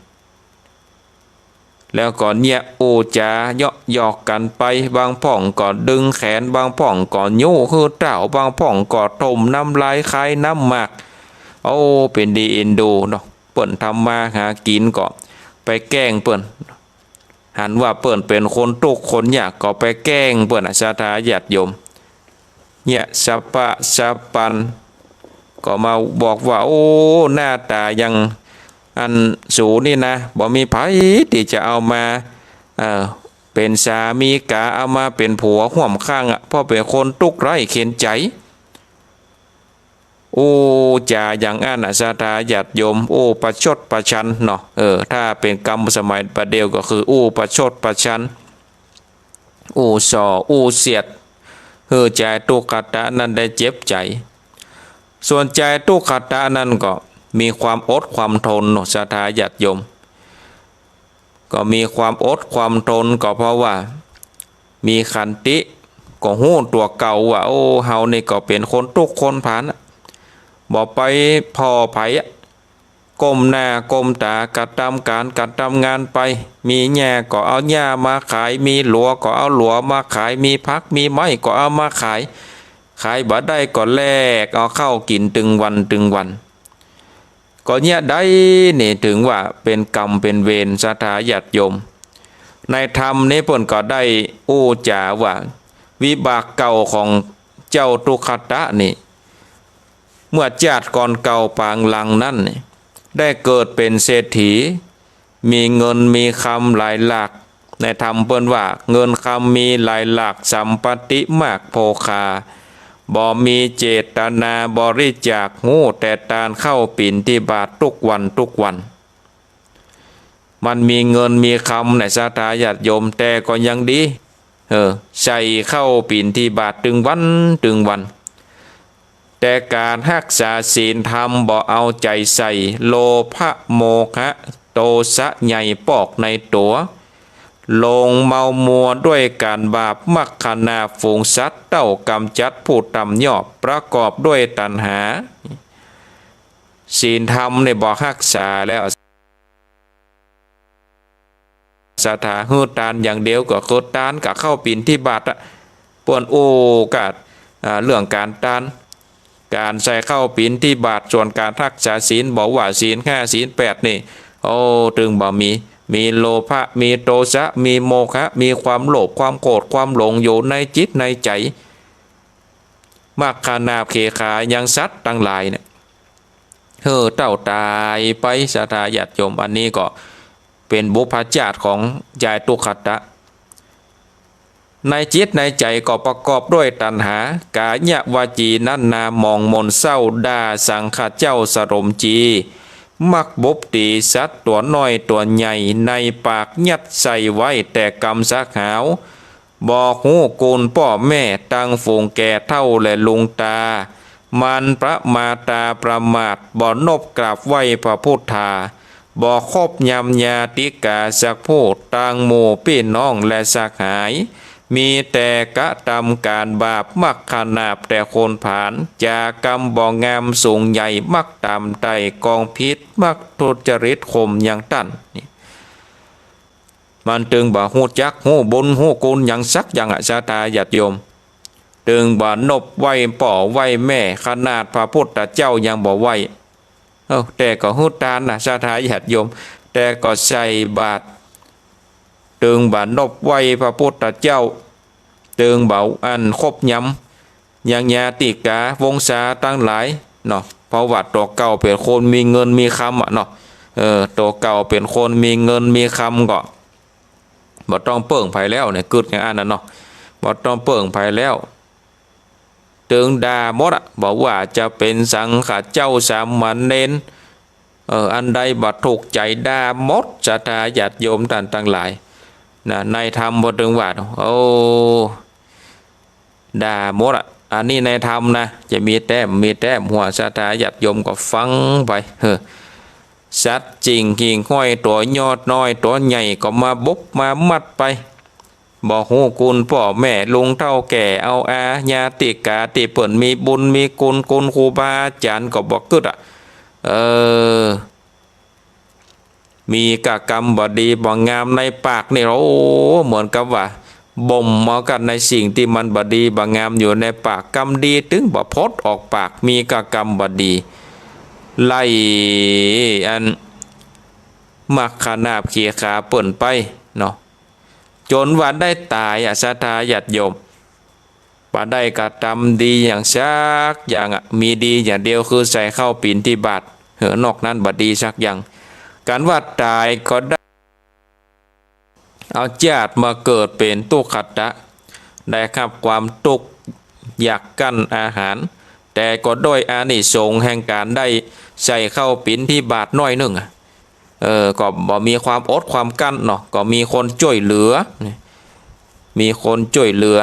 แล้วก็เยียะอู้จ๋าเยาะหยอกกั๋นไป บางพ่องก็ดึงแขน บางพ่องก็ยู้หื้อเต้า บางพ่องก็ถมน้ำลายคายน้ำหมาก โอ้ เป๋นดีเอ็นดูเนาะ เปิ้นทำมาหากิ๋นก็ไปแกล้งเปิ้น หันว่าเปิ้นเป๋นคนตุ๊กข์คนยากก็ไปแกล้งเปิ้นอะ ศรัทธาญาติโยม เยียะสะปะสะปัน ก็มาบอกว่า โอ้ หน้าต๋าอย่างอันสูนี่นะ บ่มีใผตี้จะเอามา เอ่อ เป๋นสามีก๋า เอามาเป๋นผัวฮ่วมข้างอะ เพราะเป๋นคนตุ๊กข์ไร้เข็ญใจ๋ อู้จ๋าอย่างอั้นอะ ศรัทธาญาติโยม อู้ประชดประชันเนาะ เออ ถ้าเป๋นกำสมัยประเดี๋ยวก็คืออู้ประชดประชัน อู้ส่ออู้เสียด หื้อจายตุ๊กขะตะนั้นได้เจ็บใจ๋ ส่วนจายตุ๊กขะตะนั้นก็มีความอดความทนเนาะ ศรัทธาญาติโยม ก็มีความอดความทน ก็เพราะว่ามีขันติ ก็ฮู้ตั๋วเก่าว่า โอ้ เฮานี่ก็เป๋นคนตุ๊กข์คนผานอะ บ่ไปผ่อใผอะ ก้มหน้าก้มต๋ากระตำก๋านกระตำงานไป มีหญ้าก็เอาหญ้ามาขาย มีหลัวก็เอาหลัวมาขาย มีผักมีไม้ก็เอามาขาย ขายบ่ได้ก็แลกเอาข้าวกิ๋นตึงวันตึงวัน ก็เยียะได้นี่ เถิงว่าเป๋นกรรมเป๋นเวร ศรัทธาญาติโยม ในธรรมนี้เปิ้นก็ได้อู้จ๋าว่า วิบากเก่าของเจ้าตุ๊กขะตะนี่ เมื่อจาติก่อนเก่าปางหลังนั้นนี่ ได้เกิดเป๋นเศรษฐี มีเงินมีคำหลายหลาก ในธรรมเปิ้นว่า เงินคำมีหลายหลาก สัมปติมากโภคา บ่มีเจตนาบริจาค ฮู้แต่ตานเข้าปิณฑบาตทุกวันทุกวัน มันมีเงินมีคำในศรัทธาญาติโยม แต่ก็ยังดี เออ ใส่เข้าปิณฑิบาตตึงวันตึงวัน แต่ก๋านฮักษาศีลธรรมบ่เอาใจ๋ใส่ โลภะโมหะโตสะใหญ่ปอกในตั๋ว หลงเมามัวด้วยก๋านบาป มักขนาบฝูงสัตว์ เต้ากำจัดผู้ต่ำยอบ ประกอบด้วยตัณหา ศีลธรรมเนี่ยบ่ฮักษาแล้ว ศรัทธาหื้อตานอย่างเดียว ก็คือตานกับเข้าปิณฑิบาตอะ เปิ้นโอ้กัด อ่า เรื่องก๋านตาน ก๋านใส่เข้าปิณฑิบาต ส่วนก๋านฮักษาศีล บ่ว่าศีลห้าศีลแปดนี่ โอ้ ตึงบ่มี มีโลภะ มีโทสะ มีโมหะ มีความโลภ ความโกรธ ความหลงอยู่ในจิตในใจ๋ มักขนาบเขขายังสัตว์ตังหลายเนี่ย เฮ้อ เต้าต๋ายไป ศรัทธาญาติโยม อันนี้ก็เป๋นบุพชาติของยายตุ๊กขตะ ในจิตในใจ๋ก็ประกอบด้วยตัณหา ก๋ายวจีนั้นนาหมองหมนเศร้า ด่าสังฆะเจ้าสรมจี มักบุบตี๋สัตว์ตั๋วน้อยตั๋วใหญ่ ในปากยัดใส่ไว้แต่กำสักหาว บ่ฮู้คุณป้อแม่ ตังฝูงแก่เฒ่าและลุงต๋า มันประมาตาประมาท บ่นบกราบไหว้พระพุทธา บ่คบยำญาติกาสักผู้ ตังหมู่ปี้น้องและสหาย มีแต่กระตำก๋านบาป มักขนาบแต่คนผาน จ๋ากำบ่งามสูงใหญ่ มักต๋ามไต่กองผิด มักทุจริตคมยังตัน นี่ มันตึงบ่ฮู้จักฮู้บุญฮู้คุณหยังสักอย่างอะ ศรัทธาญาติโยม ตึงบ่นบไหว้ป้อไหว้แม่ ขนาดพระพุทธเจ้ายังบ่ไหว้ เอ้า แต่ก็หื้อตานนะ ศรัทธาญาติโยม แต่ก็ใส่บาตร ตึงบ่นบไหว้พระพุทธเจ้า ตึงบ่อันคบยำ ยังญาติกาวงศาตังหลายเนาะ เพราะว่าตั๋วเก่าเป๋นคนมีเงินมีคำอะเนาะ เออ ตั๋วเก่าเป๋นคนมีเงินมีคำก็ บ่ต้องเปิ้งใผแล้วเนี่ย กึ๊ดอย่างอั้นน่ะเนาะ บ่ต้องเปิ้งใผแล้ว ตึงด่าหมดอะ บ่ว่าจะเป๋นสังฆะเจ้าสามเณร เออ อันใดบ่ถูกใจ๋ด่าหมด ศรัทธาญาติโยมต้านตังหลาย นะ ในธรรมเปิ้นตึงว่า โอ้ ด่าหมดอะ อันนี้ในธรรมนะ จะมีแต้ม มีแต้มหัว ศรัทธาญาติโยมก็ฟังไป เฮ้อ สัตว์สิ่งหิ่งห้อยตั๋วยอดน้อยตั๋วใหญ่ก็มาบุบมามัดไป บ่ฮู้คุณป้อแม่ลุงเฒ่าแก่ เอาอาญาติกาตี้เปิ้นมีบุญมีคุณ คุณครูบาอาจ๋ารย์ก็บ่กึ๊ดอะ เออ มีกะกำบ่ดีบ่งามในปากนี่ โอ้ เหมือนกับว่าบ่มเอากั๋นในสิ่งตี้มันบ่ดีบ่งามอยู่ในปาก กำดีตึงบ่ผุดออกปาก มีกะกำบ่ดี ไล่อันมักขนาบเขขาเปิ้นไปเนาะ จ๋นว่าได้ต๋ายอะ ศรัทธาญาติโยม บ่ได้กระตำดีอย่างสักอย่างอะ มีดีอย่างเดียวคือใส่เข้าปิณฑิบาต เฮ้อ นอกนั้นบ่ดีสักอย่าง ก๋านว่าต๋ายก็ได้ เอาจาติมาเกิดเป๋นตุ๊กขตะ ได้ฮับความตุ๊กข์ อยากกั้นอาหาร แต่ก็ด้วยอานิสงส์แห่งก๋านได้ใส่เข้าปิณฑิบาตน้อยนึ่งอะ เออ ก็บ่มีความอดความกั้นเนาะ ก็มีคนจ้วยเหลือ มีคนจ้วยเหลือ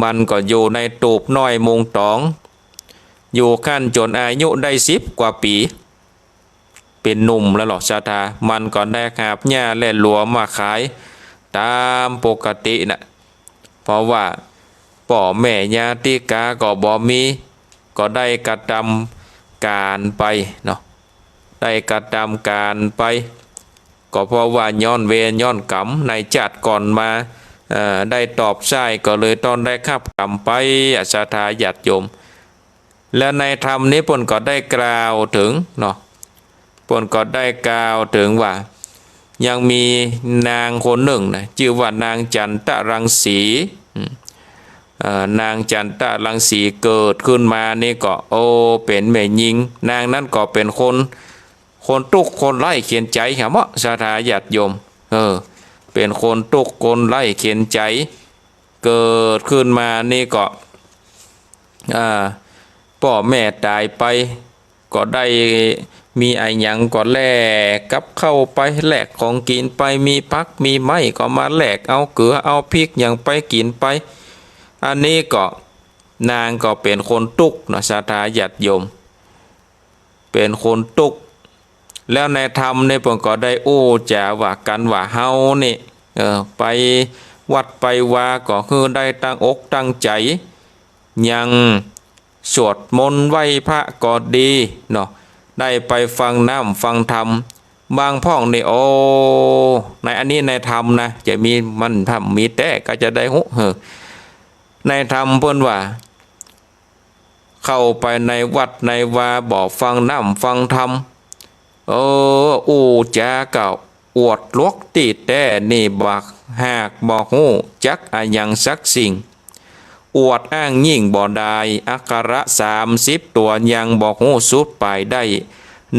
มันก็อยู่ในตูบน้อยมุงต๋อง อยู่หั้นจ๋นอายุได้สิบกว่าปี๋ เป๋นหนุ่มแล้วลอ ศรัทธา มันก็ได้หาบหญ้าและหลัวมาขายต๋ามปกติน่ะ เพราะว่าป้อแม่ญาติกาก็บ่มี ก็ได้กระตำก๋านไปเนาะ ได้กระตำก๋านไป ก็เพราะว่าย้อนเวรย้อนก๋รรมในจาติก่อนมา เอ่อ ได้ตอบใช้ ก็เลยต้องได้ฮับก๋รรมไปอะ ศรัทธาญาติโยม และในธรรมนี้เปิ้นก็ได้กล่าวเถิงเนาะ เปิ้นก็ได้กล่าวเถิงว่า ยังมีนางคนนึ่งนะ จื้อว่านางจันตะรังสี อืม เอ่อ นางจันตะรังสีเกิดขึ้นมานี่ก็ โอ้ เป๋นแม่ญิง นางนั้นก็เป๋นคน คนตุ๊กข์คนไร้เข็ญใจ๋หาเมาะ ศรัทธาญาติโยม เออ เป๋นคนตุ๊กข์คนไร้เข็ญใจ๋ เกิดขึ้นมานี่ก็ อ่า ป้อแม่ต๋ายไป ก็ได้ มีอะหยังก็แลกกับข้าวไป แลกของกิ๋นไป มีผักมีไม้ก็มาแลก เอาเกลือเอาพริกหยังไปกิ๋นไป อันนี้ก็นางก็เป๋นคนตุ๊กข์เนาะ ศรัทธาญาติโยม เป๋นคนตุ๊กข์ แล้วในธรรมนี่เปิ้นก็ได้อู้จ๋าว่ากั๋นว่าเฮานี่ เออ ไปวัดไปวาก็หื้อได้ตั้งอกตั้งใจ๋ ยังสวดมนต์ไหว้พระก็ดีเนาะ ได้ไปฟังน้ำฟังธรรม บางพ่องนี่ โอ้ ในอันนี้ในธรรมนะ จะมี มันธรรมมีแต๊ก็จะได้ฮู้ เออ ในธรรมเปิ้นว่า เข้าไปในวัดในวาบ่ฟังน้ำฟังธรรม เออ อู้จ๋าก็อวดหลวกตี้แต๊นี่บ่ หากบ่ฮู้จักอะหยังสักสิ่ง อวดอ้างยิ่งบ่ดาย อักขระสามสิบตั๋วยังบ่ฮู้สุดป๋ายได้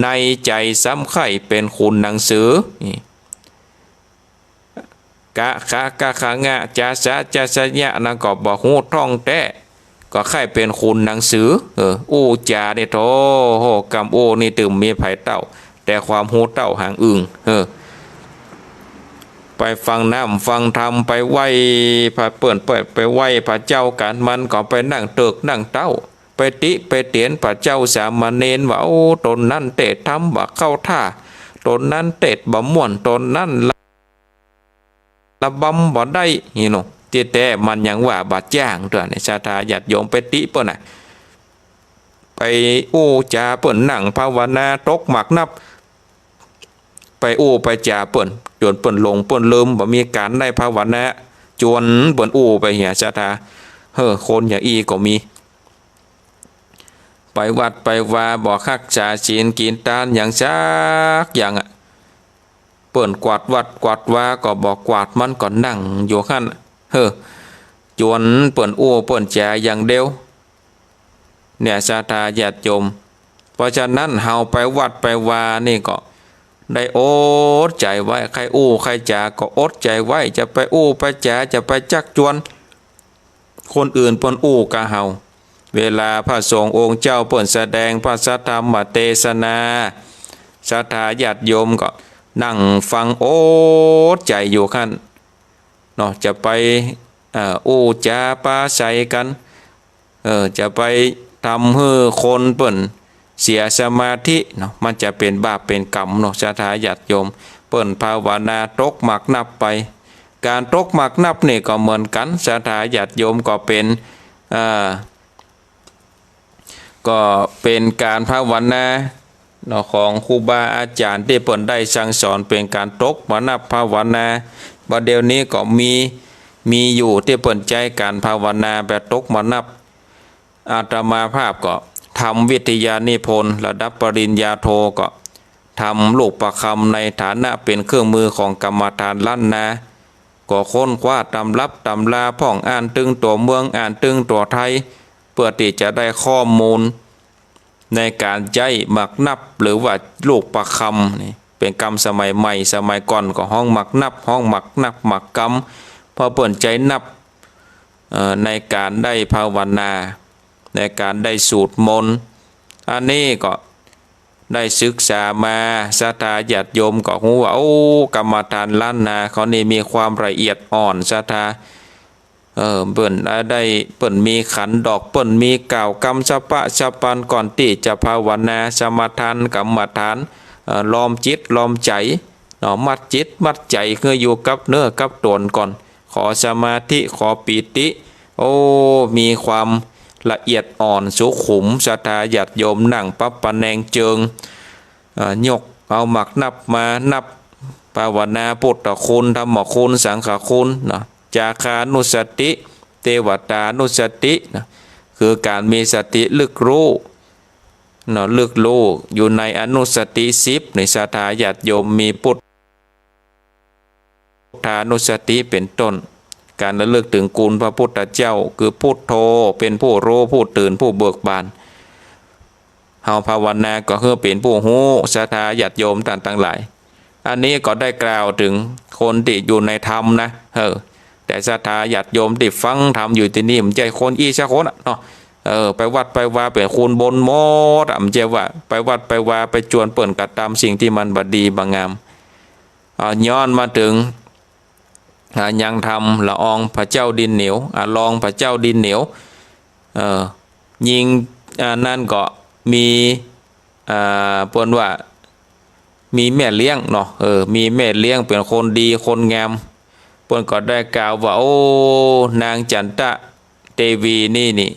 ในใจ๋ซ้ำใค่เป๋นขุนหนังสือ นี่ กะ ขะ กะ ขะ งะ จะ สะ จะ สะ ญะ นั้นก็บ่ฮู้ท่องแต๊ ก็ใค่เป๋นขุนหนังสือ เออ อู้จ๋านี่โธ่ โห กำอู้นี่ตึงมีไผเต้า แต่ความฮู้เต้าหางอึ่ง เออ ไปฟังน้ำฟังธรรม ไปไหว้พระเปิ้น ไป ไปไหว้พระเจ้ากั๋น มันก็ไปนั่งเติกนั่งเต๊า ไปติไปเตียนพระเจ้าสามเณรว่า โอ้ ต๋นนั้นเตศน์ธรรมบ่เข้าท่า ต๋นนั้นเตศน์บ่ม่วน ต๋นนั้น ระบำบ่ได้ นี่เนาะ ตี้แต๊มันยังว่าบ่จ้างตั๋วนี่ ศรัทธาญาติโยมไปติเปิ้นน่ะ ไปอู้จ๋าเปิ้น นั่งภาวนาตกหมากนับ ไปอู้ไปจ๋าเปิ้น จ๋นเปิ้นหลงเปิ้นลืม บ่มีก๋านได้ภาวนา จวนเปิ้นอู้ไปเหีย ศรัทธา เฮ้อ คนอย่างอี้ก็มี ไปวัดไปวาบ่ฮักษาศีลกิ๋นตานหยังสักอย่างอะ เปิ้นกวาดวัดกวาดวาก็บ่กวาด มันก็นั่งอยู่หั้น เฮ้อ จวนเปิ้นอู้เปิ้นจ๋าอย่างเดียว เนี่ย ศรัทธาญาติโยม เพราะฉะนั้นเฮาไปวัดไปวานี่ก็ได้อดใจ๋ไว้ ใค่อู้ใค่จ๋าก็อดใจ๋ไว้ จะไปอู้ไปจ๋า จะไปจักจวน คนอื่นเปิ้นอู้กาเฮา เวลาพระสงฆ์องค์เจ้าเปิ้นแสดงพระสัทธรรมเตสนา ศรัทธาญาติโยมก็นั่งฟังอดใจ๋อยู่หั้นเนาะ จะไป เอ่อ อู้จ๋าปาศรัยกั๋น เออ จะไปทำหื้อคนเปิ้นเสียสมาธิเนาะ มันจะเป๋นบาปเป๋นกรรมเนาะ ศรัทธาญาติโยม เปิ้นภาวนาตกหมากนับไป ก๋านตกหมากนับนี่ก็เหมือนกั๋น ศรัทธาญาติโยม ก็เป๋น เอ่อ ก็เป๋นก๋านภาวนาเนาะ ของครูบาอาจ๋ารย์ตี้เปิ้นได้สั่งสอน เป๋นก๋านตกหมากนับภาวนา บ่าเดี่ยวนี้ก็มี มีอยู่ตี้เปิ้นใจ๊ก๋านภาวนาแบบตกหมากนับ อาตมาภาพก็ทำวิทยานิพนธ์ระดับปริญญาโท ก็ทำลูกประคำในฐานะเป๋นเครื่องมือของกรรมฐานล้านนา ก็ค้นคว้าตำรับตำราพ่อง อ่านตึงตั๋วเมือง อ่านตึงตั๋วไทย เปื้อตี้จะได้ข้อมูลในก๋านใจ๊หมากนับ หรือว่าลูกประคำนี่ เป๋นกำสมัยใหม่ สมัยก่อนก็ฮ้องหมากนับ ฮ้องหมากนับ หมากกำ เพราะเปิ้นใจ๊นับ เอ่อ ในก๋านได้ภาวนา ในก๋านได้สูตรมนต์ อันนี้ก็ได้ศึกษามา ศรัทธาญาติโยมก็ฮู้ว่า โอ้ กรรมฐานล้านนาเขานี่มีความละเอียดอ่อน ศรัทธา เออ เปิ้นได้ เปิ้นมีขันดอก เปิ้นมีกล่าวกำสะปะสะปันก่อนตี้จะภาวนา สมาทานกรรมฐาน เอ่อ ลอมจิตลอมใจ๋เนาะ มัดจิตมัดใจ๋หื้ออยู่กับเนื้อกับต๋นก่อน ขอสมาธิ ขอปีติ โอ้ มีความละเอียดอ่อนสุขุม ศรัทธาญาติโยม นั่งปั๊บปะแนงเจิง เอ่อ ยกเอาหมากนับมานับ ภาวนาพุทธคุณ ธรรมคุณ สังฆคุณเนาะ จาคานุสติ เตวตานุสติเนาะ คือก๋านมีสติระลึกฮู้เนาะ ระลึกฮู้อยู่ในอนุสติสิบ นี่ ศรัทธาญาติโยม มีพุทธ พุทธานุสติเป๋นต้น ก๋านระลึกเถิงคุณพระพุทธเจ้า คือพุทโธ เป๋นผู้ฮู้ ผู้ตื่น ผู้เบิกบาน เฮาภาวนาก็หื้อเป๋นผู้ฮู้ ศรัทธาญาติโยมต้านตังหลาย อันนี้ก็ได้กล่าวเถิงคนตี้อยู่ในธรรมนะ เออ แต่ศรัทธาญาติโยมตี้ฟังธรรมอยู่ตี้นี่ บ่ใจ้คนอี้สักคนอะเนาะ เออ ไปวัดไปวาเป๋นคนบนหมดอะ บ่ใจ้ว่าไปวัดไปวาไปจวนเปิ้นกระตำสิ่งตี้มันบ่ดีบ่งาม อ่า ย้อนมาเถิง อ่า ยังธรรมละอองพระเจ้าดินเหนียว อ่า รองพระเจ้าดินเหนียว เออ ญิง อ่า นั้นก็มี อ่า เปิ้นว่า มีแม่เลี้ยงเนาะ เออ มีแม่เลี้ยงเป๋นคนดีคนงาม เปิ้นก็ได้กล่าวว่า โอ้ นางจันตะเตวีนี่นี่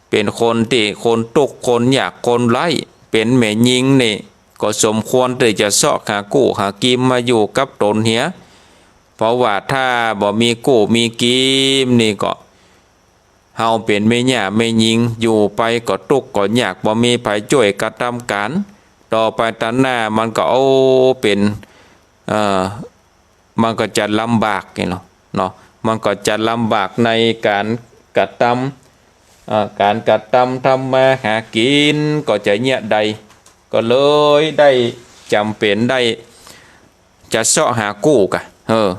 เป๋นคนตี้คนตุ๊กข์คนยากคนไร้ เป๋นแม่ญิงนี่ ก็สมควรตี้จะเซาะหากู้หากีมมาอยู่กับตนเหีย เพราะว่าถ้าบ่มีกู้มีกีมนี่ก็ เฮาเป๋นแม่หญ้าแม่ญิง อยู่ไปก็ตุ๊กข์ก็ยาก บ่มีใผจ้วยกระตำก๋าน ต่อไปตางหน้ามันก็ โอ้ เป๋น เอ่อ มันก็จะลำบากนี่เนาะ เนาะ มันก็จะลำบากในก๋านกระตำ เอ่อ ก๋านกระตำทำมาหากิ๋นก็จะเยียะได้ ก็เลยได้จ๋ำเป๋นได้จะเซาะหากู้ก่ะ เออ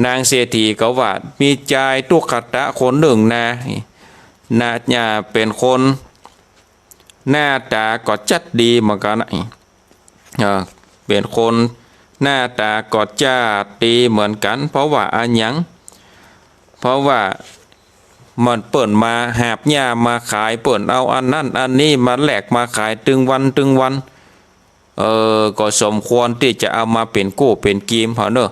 นางเศรษฐีก็ว่า มีจายตุ๊กขะตะคนนึ่งนา นา เป๋นคนหน้าตาก็จัดดีเหมือนกั๋นนะ เออ เป๋นคนหน้าตาก็จัดดีเหมือนกั๋น เพราะว่าอะหยัง เพราะว่ามันเปิ้นมาหาบหญ้ามาขาย เปิ้นเอาอันนั้นอันนี้มาแลกมาขายตึงวันตึงวัน เออ ก็สมควรตี้จะเอามาเป๋นกู้เป๋นกีมเฮาเนาะ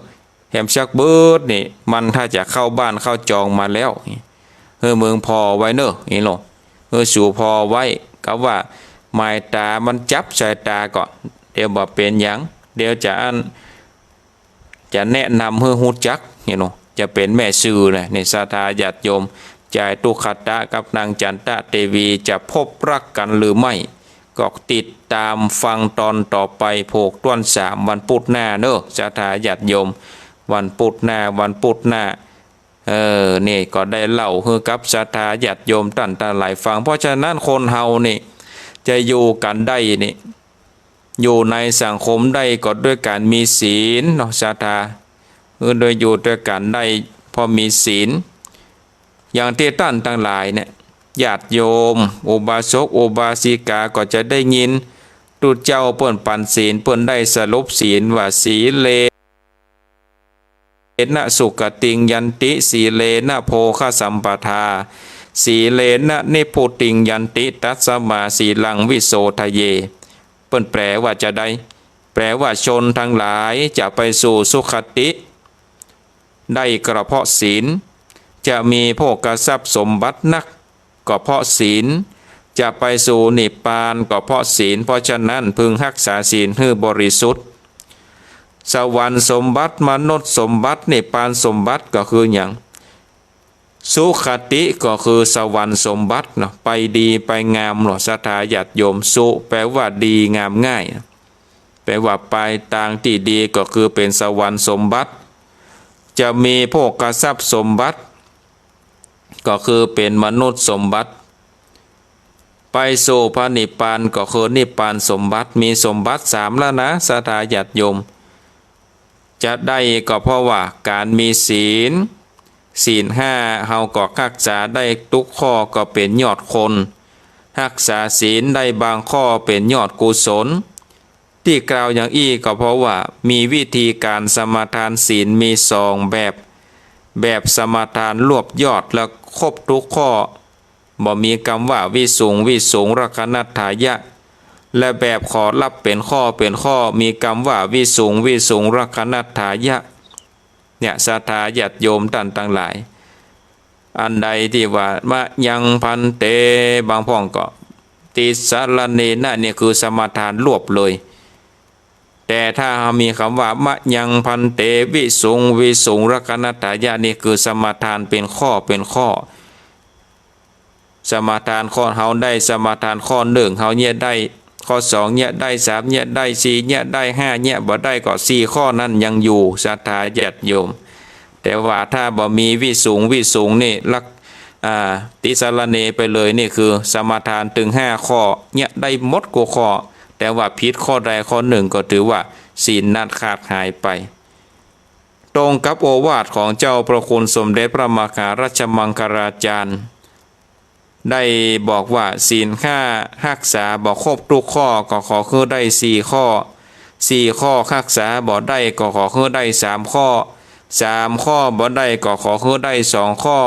แหมสักบึดนี่ มันถ้าจะเข้าบ้านเข้าจองมาแล้ว หื้อมึงผ่อไว้เนาะ นี่เนาะ หื้อสูผ่อไว้ กะว่าหมายต๋ามันจับสายต๋าก่อ เดี๋ยวบ่เป๋นหยัง เดี๋ยวจะอั้น จะแนะนำหื้อฮู้จัก นี่เนาะ จะเป๋นแม่สื่อนะ นี่ศรัทธาญาติโยม จายตุ๊กขะตะกับนางจันตะเตวีจะพบรักกั๋นหรือไม่ ก็ติดต๋ามฟังต๋อนต่อไป โผกต้วนสาม วันปุธหน้าเนาะ ศรัทธาญาติโยม วันปุธหน้า วันปุธหน้า เออ นี่ก็ได้เล่าหื้อกับศรัทธาญาติโยมต้านตังหลายฟัง เพราะฉะนั้นคนเฮานี่ จะอยู่กั๋นได้นี่ อยู่ในสังคมได้ก็ด้วยก๋านมีศีลเนาะ ศรัทธา เออ โดยอยู่ด้วยกั๋นได้เพราะมีศีล อย่างตี้ต้านตังหลายเนี่ย ญาติโยม อุบาสก อุบาสิกา ก็จะได้ยินตุ๊เจ้าเปิ้นปั๋นศีล เปิ้นได้สรุปศีลว่า สีเลนะสุขติงยันติ สีเลนะโภคสัมปทา สีเลนะนิพพุติงยันติ ตัสมาสีลังวิโสทะเย เปิ้นแปลว่าจาใด แปลว่าชนทั้งหลายจะไปสู่สุคติได้ก็เพราะศีล จะมีโภคทรัพย์สมบัตินักก็เพราะศีล จะไปสู่นิพพานก็เพราะศีล เพราะฉะนั้นพึงฮักษาศีลหื้อบริสุทธิ์ สวรรค์สมบัติ มนุษย์สมบัติ นิพพานสมบัติก็คือหยัง สุคติก็คือสวรรค์สมบัติเนาะ ไปดีไปงามเนาะ ศรัทธาญาติโยม สุแปลว่าดีงามง่าย แปลว่าไปตางตี้ดีก็คือเป๋นสวรรค์สมบัติ จะมีโภคทรัพย์สมบัติ ก็คือเป๋นมนุษย์สมบัติ ไปสู่พระนิพพานก็คือนิพพานสมบัติ มีสมบัติสามแล้วนะ ศรัทธาญาติโยม จะได้ก็เพราะว่าก๋านมีศีล ศีลห้าเฮาก็ฮักษาได้ตุ๊กข้อก็เป๋นยอดคน ฮักษาศีลได้บางข้อเป๋นยอดกุศล ตี้กล่าวอย่างอี้ก็เพราะว่ามีวิธีก๋านสมาทานศีลมีสองแบบ แบบสมาทานรวบยอดและครบตุ๊กข้อ บ่มีกำว่าวิสุงวิสุงรักขณัตถายะ และแบบขอฮับเป๋นข้อเป๋นข้อ มีกำว่าวิสุงวิสุงรักขณัตถายะ เนี่ย ศรัทธาญาติโยมต้านตังหลาย อันใดตี้ว่ามะยังภันเต บางพ่องก็ ติสรเณนะ นี่คือสมาทานรวบเลย แต่ถ้าเฮามีกำว่ามะยังภันเต วิสุงวิสุงรักขณัตถายะ นี่คือสมาทานเป๋นข้อเป๋นข้อ สมาทานข้อ เฮาได้สมาทานข้อนึ่ง เฮาเยียะได้ ข้อสองเยียะได้ สามเยียะได้ สี่เยียะได้ ห้าเยียะบ่ได้ ก็สี่ข้อนั้นยังอยู่ ศรัทธาญาติโยม แต่ว่าถ้าบ่มีวิสุงวิสุงนี่ ลัก อ่า ติสรเณไปเลย นี่คือสมาทานตึงห้าข้อ เยียะได้หมดกู้ข้อ แต่ว่าผิดข้อใดข้อนึ่งก็ถือว่าศีลนั้นขาดหายไป ตรงกับโอวาทของเจ้าพระคุณสมเด็จพระมหาราชมังคลาจารย์ ได้บอกว่า ศีลห้าฮักษาบ่ครบกู้ข้อ ก็ขอหื้อได้สี่ข้อ สี่ข้อฮักษาบ่ได้ ก็ขอหื้อได้สามข้อ สามข้อบ่ได้ ก็ขอหื้อได้สองข้อ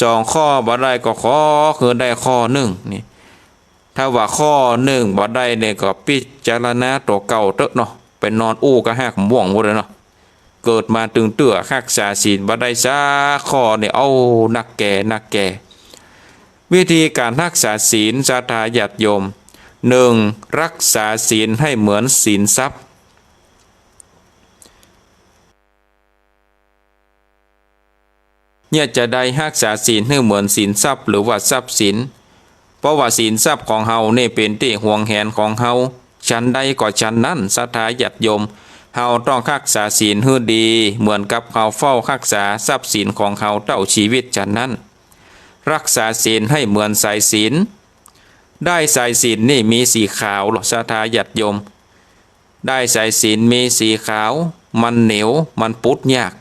สองข้อบ่ได้ ก็ขอหื้อได้ข้อนึ่ง นี่ ถ้าว่าข้อนึ่งบ่ได้เนี่ย ก็พิจารณาตั๋วเก่าเต๊อะเนาะ ไปนอนอู้กะฮากม่วงหมดเลยเนาะ เกิดมาตึงเตื้อฮักษาศีลบ่ได้สักข้อเนี่ย เอ้า นักแก่ นักแก่ วิธีก๋านฮักษาศีล ศรัทธาญาติโยม นึ่ง ฮักษาศีลหื้อเหมือนสินทรัพย์ เนี่ยจะได้ฮักษาศีลหื้อเหมือนสินทรัพย์ หรือว่าทรัพย์สิน เพราะว่าสินทรัพย์ของเฮานี่เป๋นตี้หวงแหนของเฮา ฉันใดก็ฉันนั้น ศรัทธาญาติโยม เฮาต้องฮักษาศีลหื้อดี เหมือนกับเฮาเฝ้าฮักษาทรัพย์สินของเฮาเต้าจีวิตฉันนั้น ฮักษาศีลหื้อเหมือนสายสิญจน์ ด้ายสายสิญจน์นี่มีสีขาวลอ ศรัทธาญาติโยม ด้ายสายสิญจน์มีสีขาว มันเหนียว มันปุดยาก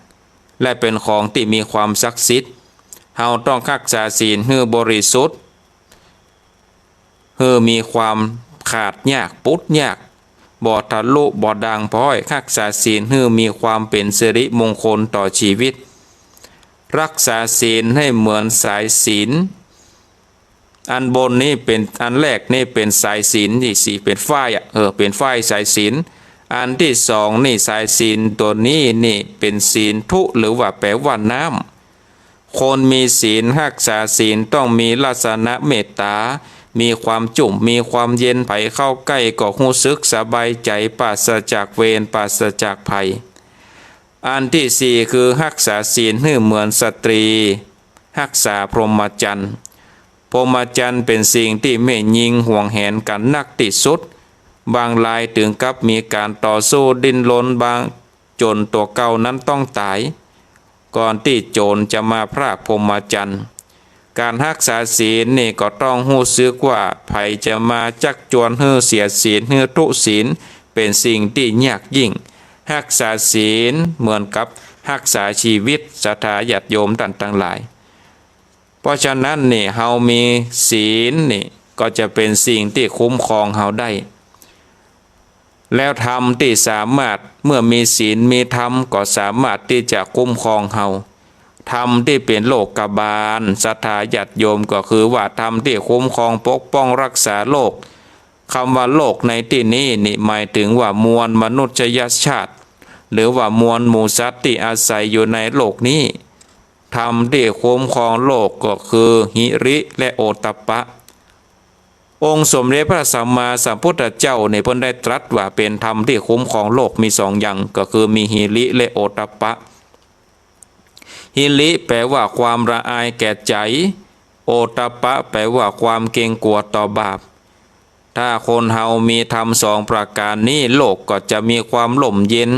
และเป๋นของตี้มีความศักดิ์สิทธิ์ เฮาต้องฮักษาศีลหื้อบริสุทธิ์ หื้อมีความขาดยาก ปุดยาก บ่ทะลุ บ่ด่างพร้อย ฮักษาศีลหื้อมีความเป๋นสิริมงคลต่อจีวิต ฮักษาศีลหื้อเหมือนสายสิญจน์ อันบนนี้เป๋น อันแรกนี่เป๋นสายสิญจน์ นี่สิเป๋นฝ้ายอะ เออ เป๋นฝ้ายสายสิญจน์ อันตี้สองนี่สายสิญจน์ ตั๋วนี้นี่เป๋นศีลธุ หรือว่าแปลว่าน้ำ คนมีศีล ฮักษาศีลต้องมีลักษณะเมตต๋า มีความจุ่ม มีความเย็น ใผเข้าใก้ก็ฮู้สึกสบายใจ๋ ปราศจากเวร ปราศจากภัย อันตี้สี่คือฮักษาศีลหื้อเหมือนสตรีฮักษาพรหมจรรย์ พรหมจรรย์เป๋นสิ่งตี้แม่ญิงหวงแหนกั๋นนักตี้สุด บางรายเถิงกับมีก๋านต่อสู้ดิ้นรน บางจ๋นตั๋วเก่านั้นต้องต๋าย ก่อนตี้โจรจะมาพรากพรหมจรรย์ ก๋านฮักษาศีลนี่ก็ต้องฮู้สึกว่า ใผจะมาจักจวนหื้อเสียศีล หื้อทุศีล เป๋นสิ่งตี้ยากยิ่ง ฮักษาศีลเหมือนกับฮักษาจีวิต ศรัทธาญาติโยมต้านตังหลาย เพราะฉะนั้นนี่ เฮามีศีลนี่ก็จะเป๋นสิ่งตี้คุ้มครองเฮาได้ แล้วธรรมตี้สามารถ เมื่อมีศีลมีธรรมก็สามารถตี้จะคุ้มครองเฮา ธรรมตี้เป๋นโลกบาล ศรัทธาญาติโยม ก็คือว่าธรรมตี้คุ้มครองปกป้องฮักษาโลก กำว่าโลกในตี้นี้นี่หมายเถิงว่ามวลมนุษยชาติ หรือว่ามวลหมู่สัตว์ตี้อาศัยอยู่ในโลกนี้ ธรรมตี้คุ้มครองโลกก็คือหิริและโอตตัปปะ องค์สมเด็จพระสัมมาสัมพุทธเจ้านี่เปิ้นได้ตรัสว่าเป๋นธรรมตี้คุ้มครองโลกมีสองอย่าง ก็คือมีหิริและโอตตัปปะ หิริแปลว่าความละอายแก่ใจ๋ โอตตัปปะแปลว่าความเกรงกลัวต่อบาป ถ้าคนเฮามีธรรมสองประก๋านนี้ โลกก็จะมีความร่มเย็น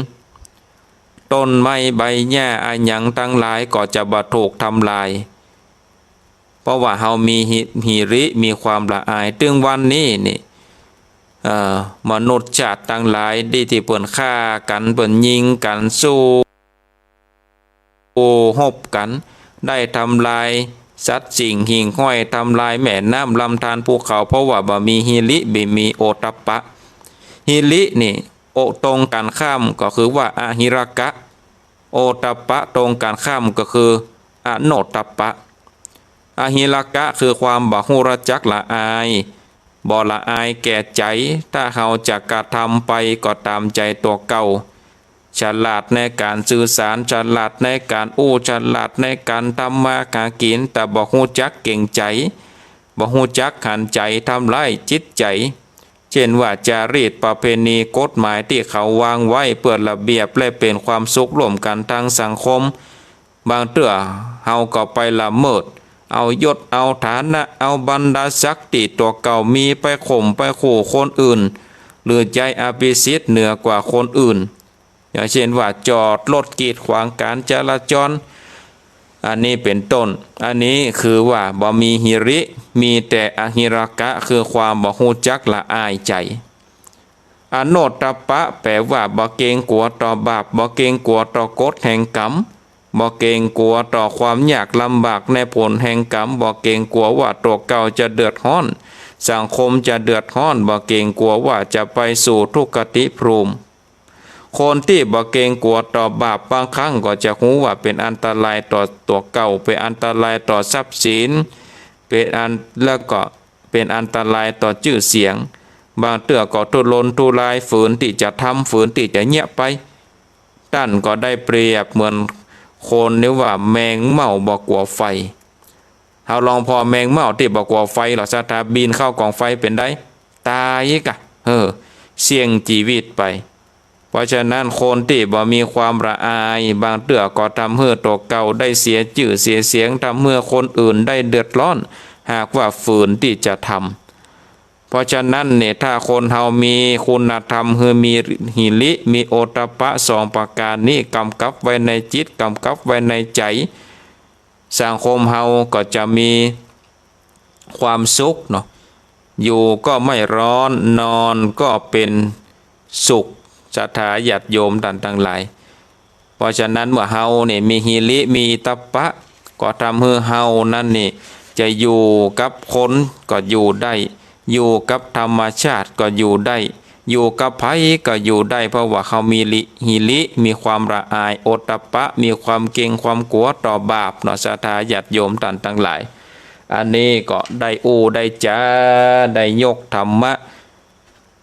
ต้นไม้ใบหญ้าอะหยังตังหลายก็จะบ่ถูกทำลาย เพราะว่าเฮามีหิ- หิริ มีความละอาย ตึงวันนี้นี่ เอ่อ มนุษย์ชาติตังหลายตี้ ตี้เปิ้นฆ่ากั๋น เปิ้นยิงกั๋น สู้รบกั๋น ได้ทำลายสัตว์สิ่งหิ่งห้อย ทำลายแม่น้ำลำธารภูเขา เพราะว่าบ่มีหิริ บ่มีโอตตัปปะ หิรินี่ โอ- ตรงกั๋นข้ามก็คือว่าอหิรกะ โอตตัปปะตรงกั๋นข้ามก็คืออโนตตัปปะ อหิรกะคือความบ่ฮู้จักละอาย บ่ละอายแก่ใจ๋ ถ้าเฮาจะกระทำไปก็ต๋ามใจ๋ตั๋วเก่า ฉลาดในก๋านสื่อสาร ฉลาดในก๋านอู้ ฉลาดในก๋านทำมาหากิ๋น แต่บ่ฮู้จักเกรงใจ๋ บ่ฮู้จักหันใจ๋ทำร้ายจิตใจ๋ เจ้นว่าจารีตประเพณีกฎหมายตี้เขาวางไว้เปื้อระเบียบและเป๋นความสุขร่วมกั๋นตางสังคม บางเตื้อเฮาก็ไปละเมิด เอายศ เอาฐานะ เอาบรรดาศักดิ์ตี้ตั๋วเก่ามีไปข่มไปขู่คนอื่น หรือใจ๊อภิสิทธิ์เหนือกว่าคนอื่น อย่างเจ้นว่าจอดรถกีดขวางก๋านจราจร อันนี้เป๋นต้น อันนี้คือว่าบ่มีหิริ มีแต่อหิรกะ คือความบ่ฮู้จักละอายใจ๋ อโนตตัปปะแปลว่าบ่เกรงกลัวต่อบาป บ่เกรงกลัวต่อกฎแห่งกรรม บ่เกรงกั๋วต่อความยากลำบากในผลแห่งกรรม บ่เกรงกั๋วว่าตั๋วเก่าจะเดือดฮ้อน สังคมจะเดือดฮ้อน บ่เกรงกั๋วว่าจะไปสู่ทุกขติภูมิ คนตี้บ่เกรงกั๋วต่อบาป บางครั้งก็จะฮู้ว่าเป๋นอันตรายต่อตั๋วเก่า เป๋นอันตรายต่อทรัพย์สิน เป๋นอัน แล้วก็เป๋นอันตรายต่อจื้อเสียง บางเตื้อก็ทุรนทุราย ฝืนตี้จะทำ ฝืนตี้จะเยียะไป ต้านก็ได้เปรียบเหมือนคน หรือว่าแมงเม่าบ่กั๋วไฟ เฮาลองผ่อแมงเม่าตี้บ่กั๋วไฟลอ ศรัทธา บินเข้ากองไฟเป๋นใด ต๋ายกะ เออ เสี่ยงจีวิตไป เพราะฉะนั้นคนตี้บ่มีความละอาย บางเตื้อก็ทำหื้อตั๋วเก่าได้เสียจื้อเสียเสียง ทำหื้อคนอื่นได้เดือดร้อน หากว่าฝืนตี้จะทำ เพราะฉะนั้นเนี่ย ถ้าคนเฮามีคุณธรรม คือมีหิริ มีโอตตัปปะสองประก๋านนี้ กำกับไว้ในจิต กำกับไว้ในใจ๋ สังคมเฮาก็จะมีความสุขเนาะ อยู่ก็ไม่ร้อน นอนก็เป๋นสุข ศรัทธาญาติโยมต้านตังหลาย เพราะฉะนั้นเมื่อเฮาเนี่ยมีหิริ มีตัปปะ ก็ทำหื้อเฮานั้นนี่ จะอยู่กับคนก็อยู่ได้ อยู่กับธรรมชาติก็อยู่ได้ อยู่กับใผก็อยู่ได้ เพราะว่าเฮามีหิริ มีความละอาย โอตตัปปะ มีความเกรงความกั๋วต่อบาปเนาะ ศรัทธาญาติโยมต้านตังหลาย อันนี้ก็ได้อู้ได้จ๋า ได้ยกธรรมะ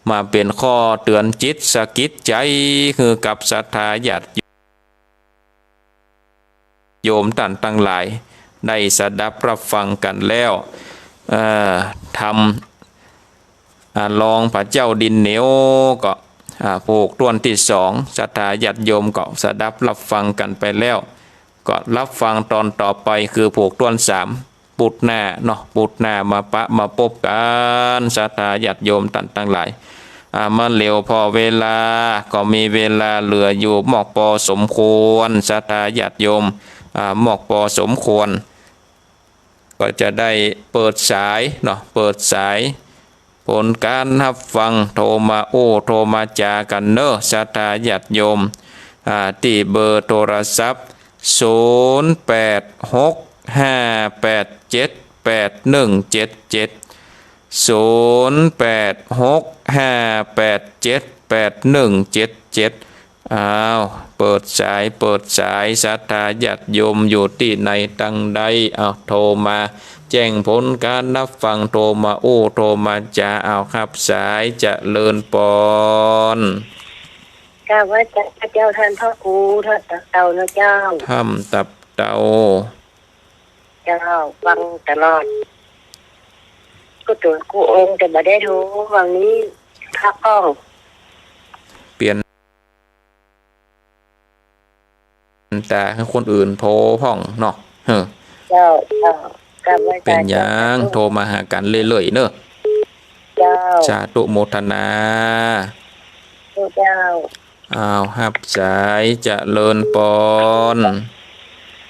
มาเป๋นข้อเตือนจิตสะกิดใจ๋ หื้อกับศรัทธาญาติโยมต้านตังหลาย ได้สดับรับฟังกั๋นแล้ว เอ่อ ธรรม อ่า รองพระเจ้าดินเหนียวก็ อ่า ผูกถ้วนตี้สอง ศรัทธาญาติโยมก็สดับรับฟังกั๋นไปแล้ว ก็รับฟังตอนต่อไปคือผูกถ้วนสาม พุธหน้าเนาะ พุธหน้ามาปะมาปบกั๋น ศรัทธาญาติโยมต้านตังหลาย อ่า มาเหลียวผ่อเวลา ก็มีเวลาเหลืออยู่มอกปอสมควร ศรัทธาญาติโยม อ่า มอกปอสมควร ก็จะได้เปิดสายเนาะ เปิดสาย ผลก๋านฮับฟัง โทรมาอู้ โทรมาจ๋ากั๋นเน่อ ศรัทธาญาติโยม อ่า ตี้เบอร์โทรศัพท์ ศูนย์แปดหกห้าแปดเจ็ดแปดหนึ่งเจ็ดเจ็ด ศูนย์แปดหกห้าแปดเจ็ดแปดหนึ่งเจ็ดเจ็ด อ้าว เปิดสาย เปิดสาย ศรัทธาญาติโยมอยู่ตี้ไหนตังใด อ้าว โทรมาแจ้งผลก๋านฮับฟัง โทรมาอู้ โทรมาจ๋า อ้าว ฮับสาย เจริญปอน กราบไหว้เจ้า เจ้าต้านพระครู ถ้ำตะเตานะเจ้า ถ้ำตะเตา เจ้า ฟังตลอด กู้ตั๋วกู้องค์ แต่บ่ได้โทร วันนี้พักผ่อน เปลี่ยนต๋าหื้อคนอื่นโทรพ่องเนาะ เฮ้อ เจ้า เจ้า กราบไหว้ เป๋นหยัง สาธุ โทรมาหากั๋นเรื่อยๆ เน่อ เจ้า สาธุโมทนา เจ้า อ้าว ฮับสาย เจริญปอน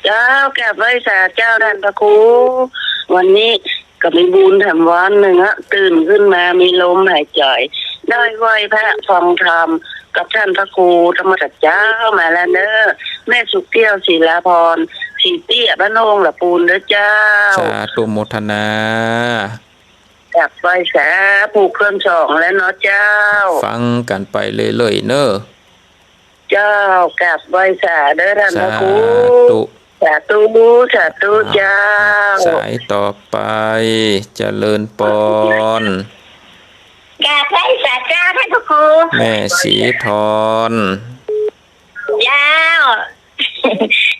เจ้า กราบไหว้สาเจ้าต้านพระครู วันนี้ก็มีบุญแถมวันนึ่งอะ ตื่นขึ้นมามีลมหายใจ๋ ได้ไหว้พระฟังธรรมกับต้านพระครูธรรมะเจ้ามาแล้วเน่อ แม่สุขเตี้ยว ศิลาพร ศรีเตี้ย บ้านโน่งละปูนเน่อเจ้า สาธุโมทนา กราบไหว้สา ผูกถ้วนสองแล้วเนาะเจ้า ฟังกั๋นไปเรื่อยๆ เน่อ เจ้า กราบไหว้สาเด้อต้านพระครู สาธุ สาธุ สาธุ อ้าว เจ้า สายต่อไป เจริญปอน กราบไหว้สาเจ้าต้านพระครู แม่ศรีธร เจ้า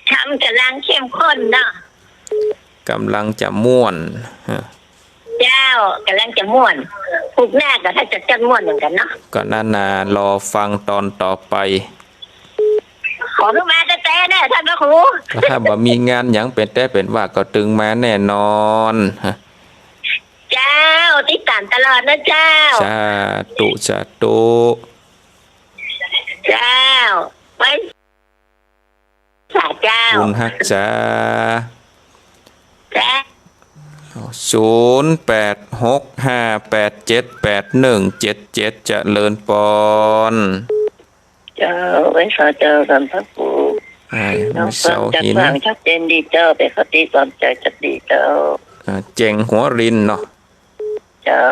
ธรรมก๋ำลังเข้มข้นเนาะ ก๋ำลังจะม่วน เจ้า ก๋ำลังจะม่วน พุธหน้าก็ถ้าจะจักม่วนเหมือนกั๋นเนาะ ก็นั่นน่ะ รอฟังตอนต่อไป ขอหื้อมาแต๊ๆ เน่อต้านพระครู ก็ถ้าบ่มีงานหยังเป๋นแต๊เป๋นว่าก็ตึงมาแน่นอน เจ้า ติดต๋ามตลอดเน่อเจ้า สาธุ สาธุ เจ้า ไหว้สาเจ้า บุญฮักษา เจ้า ศูนย์แปดหกห้าแปดเจ็ดแปดหนึ่งเจ็ดเจ็ด เจริญปอน เจ้า ไหว้สาเจ้าต้านพระครู อ่า เจ้า เสาหิน ฟังชัดเจนดีเจ้า เป๋นคติสอนใจ๋ชัดดีเจ้า อ่า เจ๋งหัวรินเนาะ เจ้า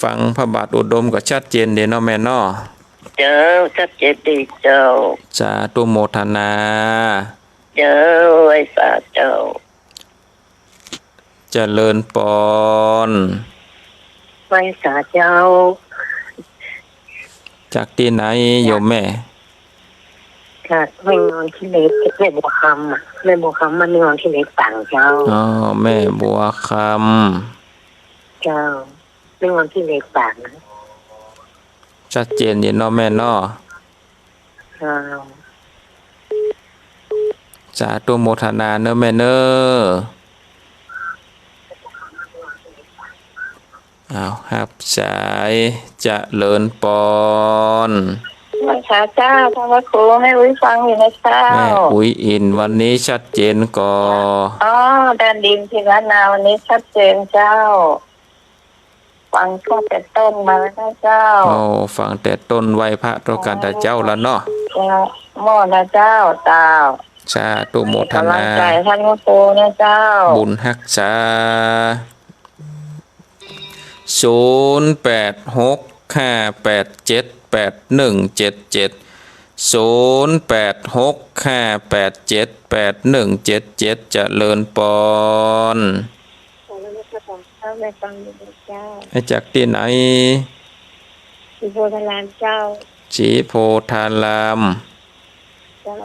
ฟังพระบาทอุดมก็ชัดเจนดีเนาะแม่เนาะ เจ้า ชัดเจนดีเจ้า สาธุโมทนา เจ้า ไหว้สาเจ้า เจริญปอน ไหว้สาเจ้า จากตี้ไหนโยมแม่ จากแม่งอนขี้เหล็ก แม่บัวคำอะ แม่บัวคำบ้านแม่งอนขี้เหล็กฝางเจ้า อ๋อ แม่บัวคำ เจ้า แม่งอนขี้เหล็กฝาง ชัดเจนดีเนาะแม่เนาะ เจ้า สาธุโมทนาเน้อแม่เน้อ อ้าว ฮับสาย เจริญปอน ไหว้สาเจ้า ท่านพระครู แม่อุ๊ยฟังอยู่นะเจ้า แม่อุ๊ยอิน วันนี้ชัดเจนก่อ อ๋อ ด้านดินที่วัดนา วันนี้ชัดเจนเจ้า ฟังตั้งแต่ต้นมาแล้วนะเจ้า โอ้ ฟังแต่ต้นไหว้พระตวยกั๋นแต่เจ๊าแล้วเนาะ เจ้า หม้อนะเจ้า เจ้า สาธุโมทนา กำลังใจ๋ท่านพระครูนะเจ้า บุญฮักษา ศูนย์แปดหกห้าแปดเจ็ดแปดหนึ่งเจ็ดเจ็ด ศูนย์แปดหกห้าแปดเจ็ดแปดหนึ่งเจ็ดเจ็ด เจริญปอน ขอรับพระพรเจ้า แม่ฟังอยู่นะเจ้า มาจากตี้ไหน ศรีโพธารามเจ้า ศรีโพธาราม เจ้า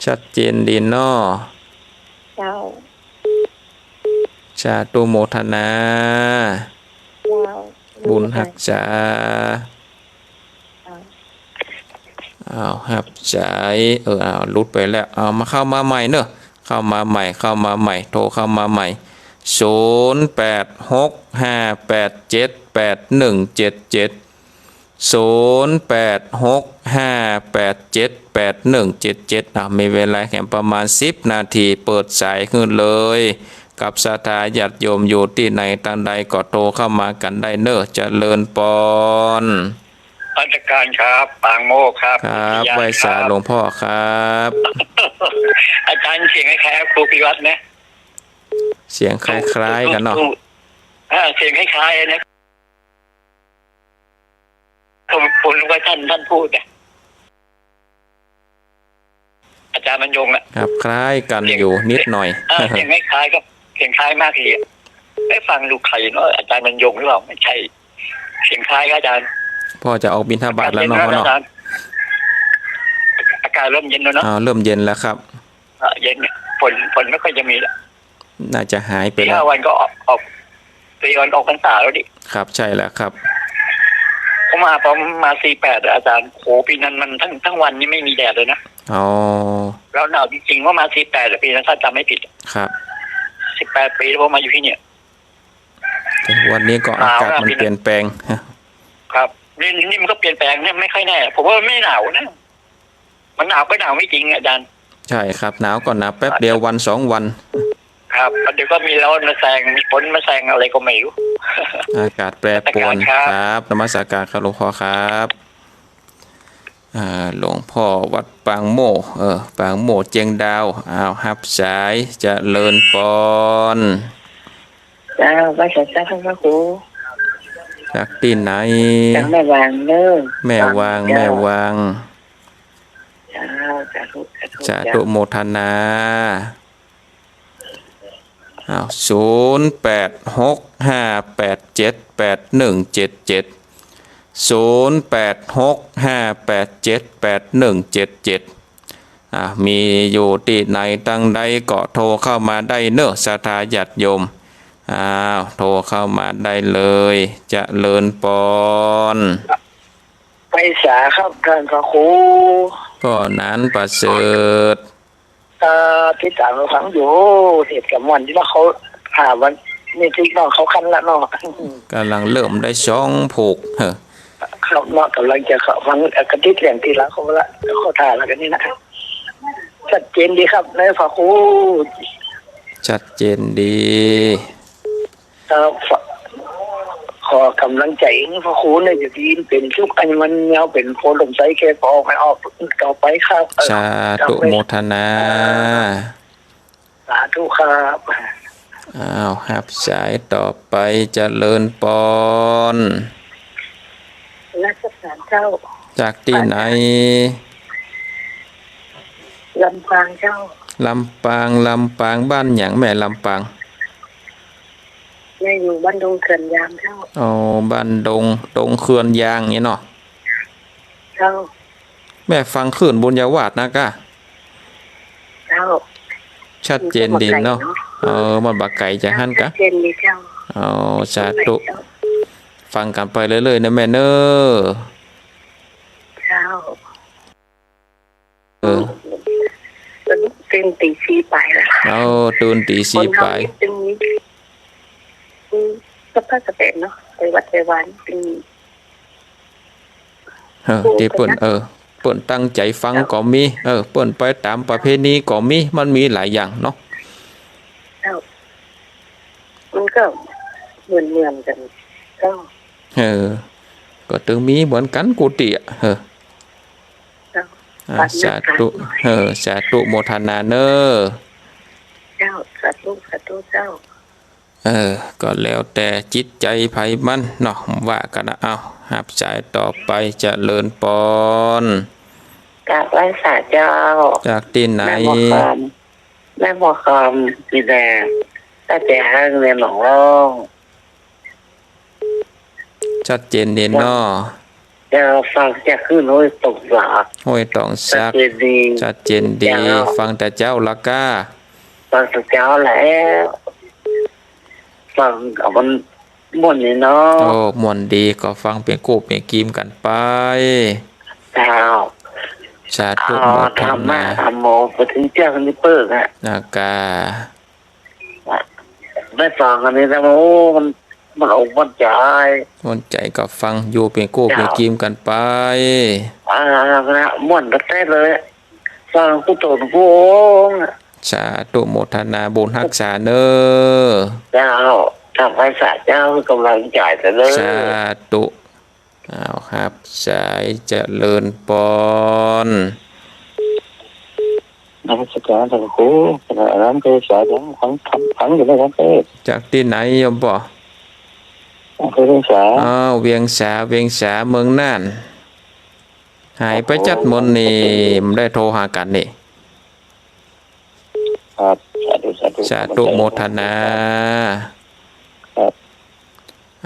ชัดเจนดีเนาะ เจ้า สาธุโมทนา เจ้า บุญฮักษา อ้าว ฮับสาย เออ อ้าว หลุดไปแล้ว เอามา เข้ามาใหม่เนอะ เข้ามาใหม่ เข้ามาใหม่ โทรเข้ามาใหม่ ศูนย์แปดหกห้าแปดเจ็ดแปดหนึ่งเจ็ดเจ็ด ศูนย์แปดหกห้าแปดเจ็ดแปดหนึ่งเจ็ดเจ็ด อ่ะ มีเวลาแค่ประมาณสิบนาที เปิดสายขึ้นเลย กับศรัทธาญาติโยมอยู่ตี้ไหนตางใดก็โทรเข้ามากั๋นได้เนอะ เจริญปอน นมัสการครับ ปางโมกข์ครับ ครับ วิทยา ไหว้สา ครับ หลวงพ่อครับ อาจารย์เสียงคล้ายๆ ครูพิวัฒน์นะ เสียงคล้ายๆ กั๋นเนาะ ถูก ถูก อ่า เสียงคล้ายๆ นะ ผม ผมนึกว่าท่าน ท่านพูดนะ อาจารย์บรรยงค์น่ะ ครับ คล้ายกั๋นอยู่นิดหน่อย เสียง เออ เสียงคล้ายๆ ครับ เสียงคล้ายมากเลยอะ เอ๊ะ ฟังดูใครเนาะ อาจารย์บรรยงค์หรือเปล่า ไม่ใช่ เสียงคล้ายครับอาจารย์ พ่อจะออกบิณฑบาตแล้วเนาะ อาจารย์ พ่อเนาะ อาจารย์ อากาศเริ่มเย็นแล้วเนาะ อ่า เริ่มเย็นแล้วครับ อ่า เย็น ฝน ฝนไม่ค่อยจะมีแล้ว น่าจะหายไปแล้ว สี่ห้าวันก็ออก ออก สี่วันออกพรรษาแล้วดิ ครับ ใช่แล้วครับ ผมมา ผมมาสี่แปดอะอาจารย์ โห ปีนั้นมันทั้ง ทั้งวันนี่ไม่มีแดดเลยนะ อ๋อ แล้วหนาวจริงๆ ว่ามาสี่แปดอะ ปีนั้นถ้าจำไม่ผิดอะ ครับ สิบแปดปีแล้วผมมาอยู่ที่เนี่ย แต่วันนี้ก็อากาศมันเปลี่ยนแปลง หนาวนะปีนั้น ครับ นี่ นี่มันก็เปลี่ยนแปลงเนี่ย ไม่ค่อยแน่ ผมว่ามันไม่หนาวนะ มันหนาวก็หนาวไม่จริงอะอาจารย์ ใช่ครับ หนาวก็หนาวแป๊บเดียว วันสองวัน ครับ เดี๋ยวก็มีร้อนมาแซง มีฝนมาแซงอะไรก็ไม่รู้ อากาศแปรปรวน นมัสการครับ ครับ นมัสการครับหลวงพ่อครับ อ่า หลวงพ่อวัดปางโมกข์ เออ ปางโมกข์เจียงดาว อ้าว ฮับสาย เจริญปอน เจ้า ไหว้สาเจ้าพระครู จากตี้ไหน จากแม่วางเนอะ แม่วาง เจ้า แม่วาง เจ้า สาธุ สาธุ สาธุ เจ้า โมทนา อ้าว ศูนย์แปดหกห้าแปดเจ็ดแปดหนึ่งเจ็ดเจ็ด ศูนย์แปดหกห้าแปดเจ็ดแปดหนึ่งเจ็ดเจ็ด อ่า มีอยู่ตี้ไหนตางใดก็โทรเข้ามาได้เนอะ ศรัทธาญาติโยม อ้าว โทรเข้ามาได้เลย เจริญปอน ไหว้สาครับท่านพระครู พ่อหนานประเสริฐ เอ่อ ติดต๋ามฟังอยู่ เทศน์กลางวันนี่เนาะ เขาหาวันนี้ที่น้องเขาคันละเนาะ ก๋ำลังเริ่มได้สองผูก เฮ้อ ครับเนาะ ก๋ำลังจะเข้าฟัง เอ่อ กะติดเรื่องตี้ละเขาละ เขาถ่ายละกั๋นนี่นะ ชัดเจนดีครับ นายพระครู ชัดเจนดี ครับ ขอ ขอ ก๋ำลังใจ๋ของพระครูเนี่ย จะดีเป๋นสุข อันนี้มันยาวเป๋นโพธิ์ลมใสแก่ปอไม่ออกต่อไปครับ เออ สาธุ ครับ โมทนา สาธุครับ อ้าว ฮับสายต่อไป เจริญปอน นมัสก๋านเจ้า จากตี้ไหน ลำปางเจ้า ลำปาง ลำปาง บ้านหยังแม่ ลำปาง แม่อยู่บ้านดงเขื่อนยางเจ้า อ๋อ บ้านดง ดงเขื่อนยางนี่เนาะ เจ้า แม่ฟังคลื่นบุญญาวาสนะก้า เจ้า ชัดเจนดีเนาะ เออ มันบ่ไก๋จากหั้นก้า ชัดเจนดีเจ้า อ๋อ สาธุ เจ้า ฟังกั๋นไปเรื่อยๆ นะแม่เน่อ เจ้า เออ ตื่นตีสี่ป๋ายแล้ว เออ ตื่นตีสี่ป๋าย คนเฮานี่ตึง อืม สะเปะสะเปะเนาะ ไปวัดไปวานี่ตึง เออ ตี้เปิ้น เออ เปิ้นตั้งใจ๋ฟังก็มี เออ เปิ้นไปต๋ามประเพณีก็มี มันมีหลายอย่างเนาะ เจ้า มันก็เหมือนๆ กั๋น เจ้า เออ ก็ตึงมีเหมือนกั๋นกู้ตี้อะ เออ เจ้า อ่า สาธุ เออ สาธุโมทนาเน่อ เจ้า สาธุ สาธุ เจ้า เออ ก็แล้วแต่จิตใจ๋ใผมันเนาะ ว่ากั๋นนะ เอา ฮับสายต่อไป เจริญปอน กราบไหว้สาเจ้า จากตี้ไหน แม่บัวคำ แม่บัวคำ สีแดง ตั้งแต่ห้างเรียนหนองล่อง ชัดเจนดีเนาะ เจ้า ฟังจากคลื่นห้วยตองสา ห้วยตองสา ชัดเจนดี ชัดเจนดี เจ้า ฟังแต่เจ๊าละก้า ฟังแต่เจ๊าแล้ว ฟังเอามันม่วนดีเนาะ โอ้ ม่วนดี ก็ฟังเป๋นกู้เป๋นกี๋กั๋นไป เจ้า สาธุ เอา โมทนา ธรรมะ ธรรมโม ไปถึงเจ้านี่เปิ้งอะ นะก้า ได้ฟังอันนี้แล้ว โอ้ มัน มันอกมันใจ๋ มันใจ๋ก็ฟังอยู่เป๋นกู้เป๋นกี๋กั๋นไป อ่า นะ ม่วนแต๊ๆ เลย ฟังกู้ต๋นกู้องค์ สาธุโมทนาบุญฮักษาเน่อ เจ้า ทำให้สาเจ้ามีก๋ำลังใจ๋เน่อ สาธุ อ้าว ฮับสาย เจริญปอน นมัสก๋านท่านครู ขณะนั้นเคยสายยังฟัง ฟัง ฟังอยู่นะครับ เอ้ย จากตี้ไหนโยมป้อ อำเภอเวียงสา อ้าว เวียงสา เวียงสา เมืองน่าน หายไปจักมื้อนี่ บ่ได้โทรหากั๋นนี่ ครับ สาธุ สาธุ สาธุโมทนา ครับ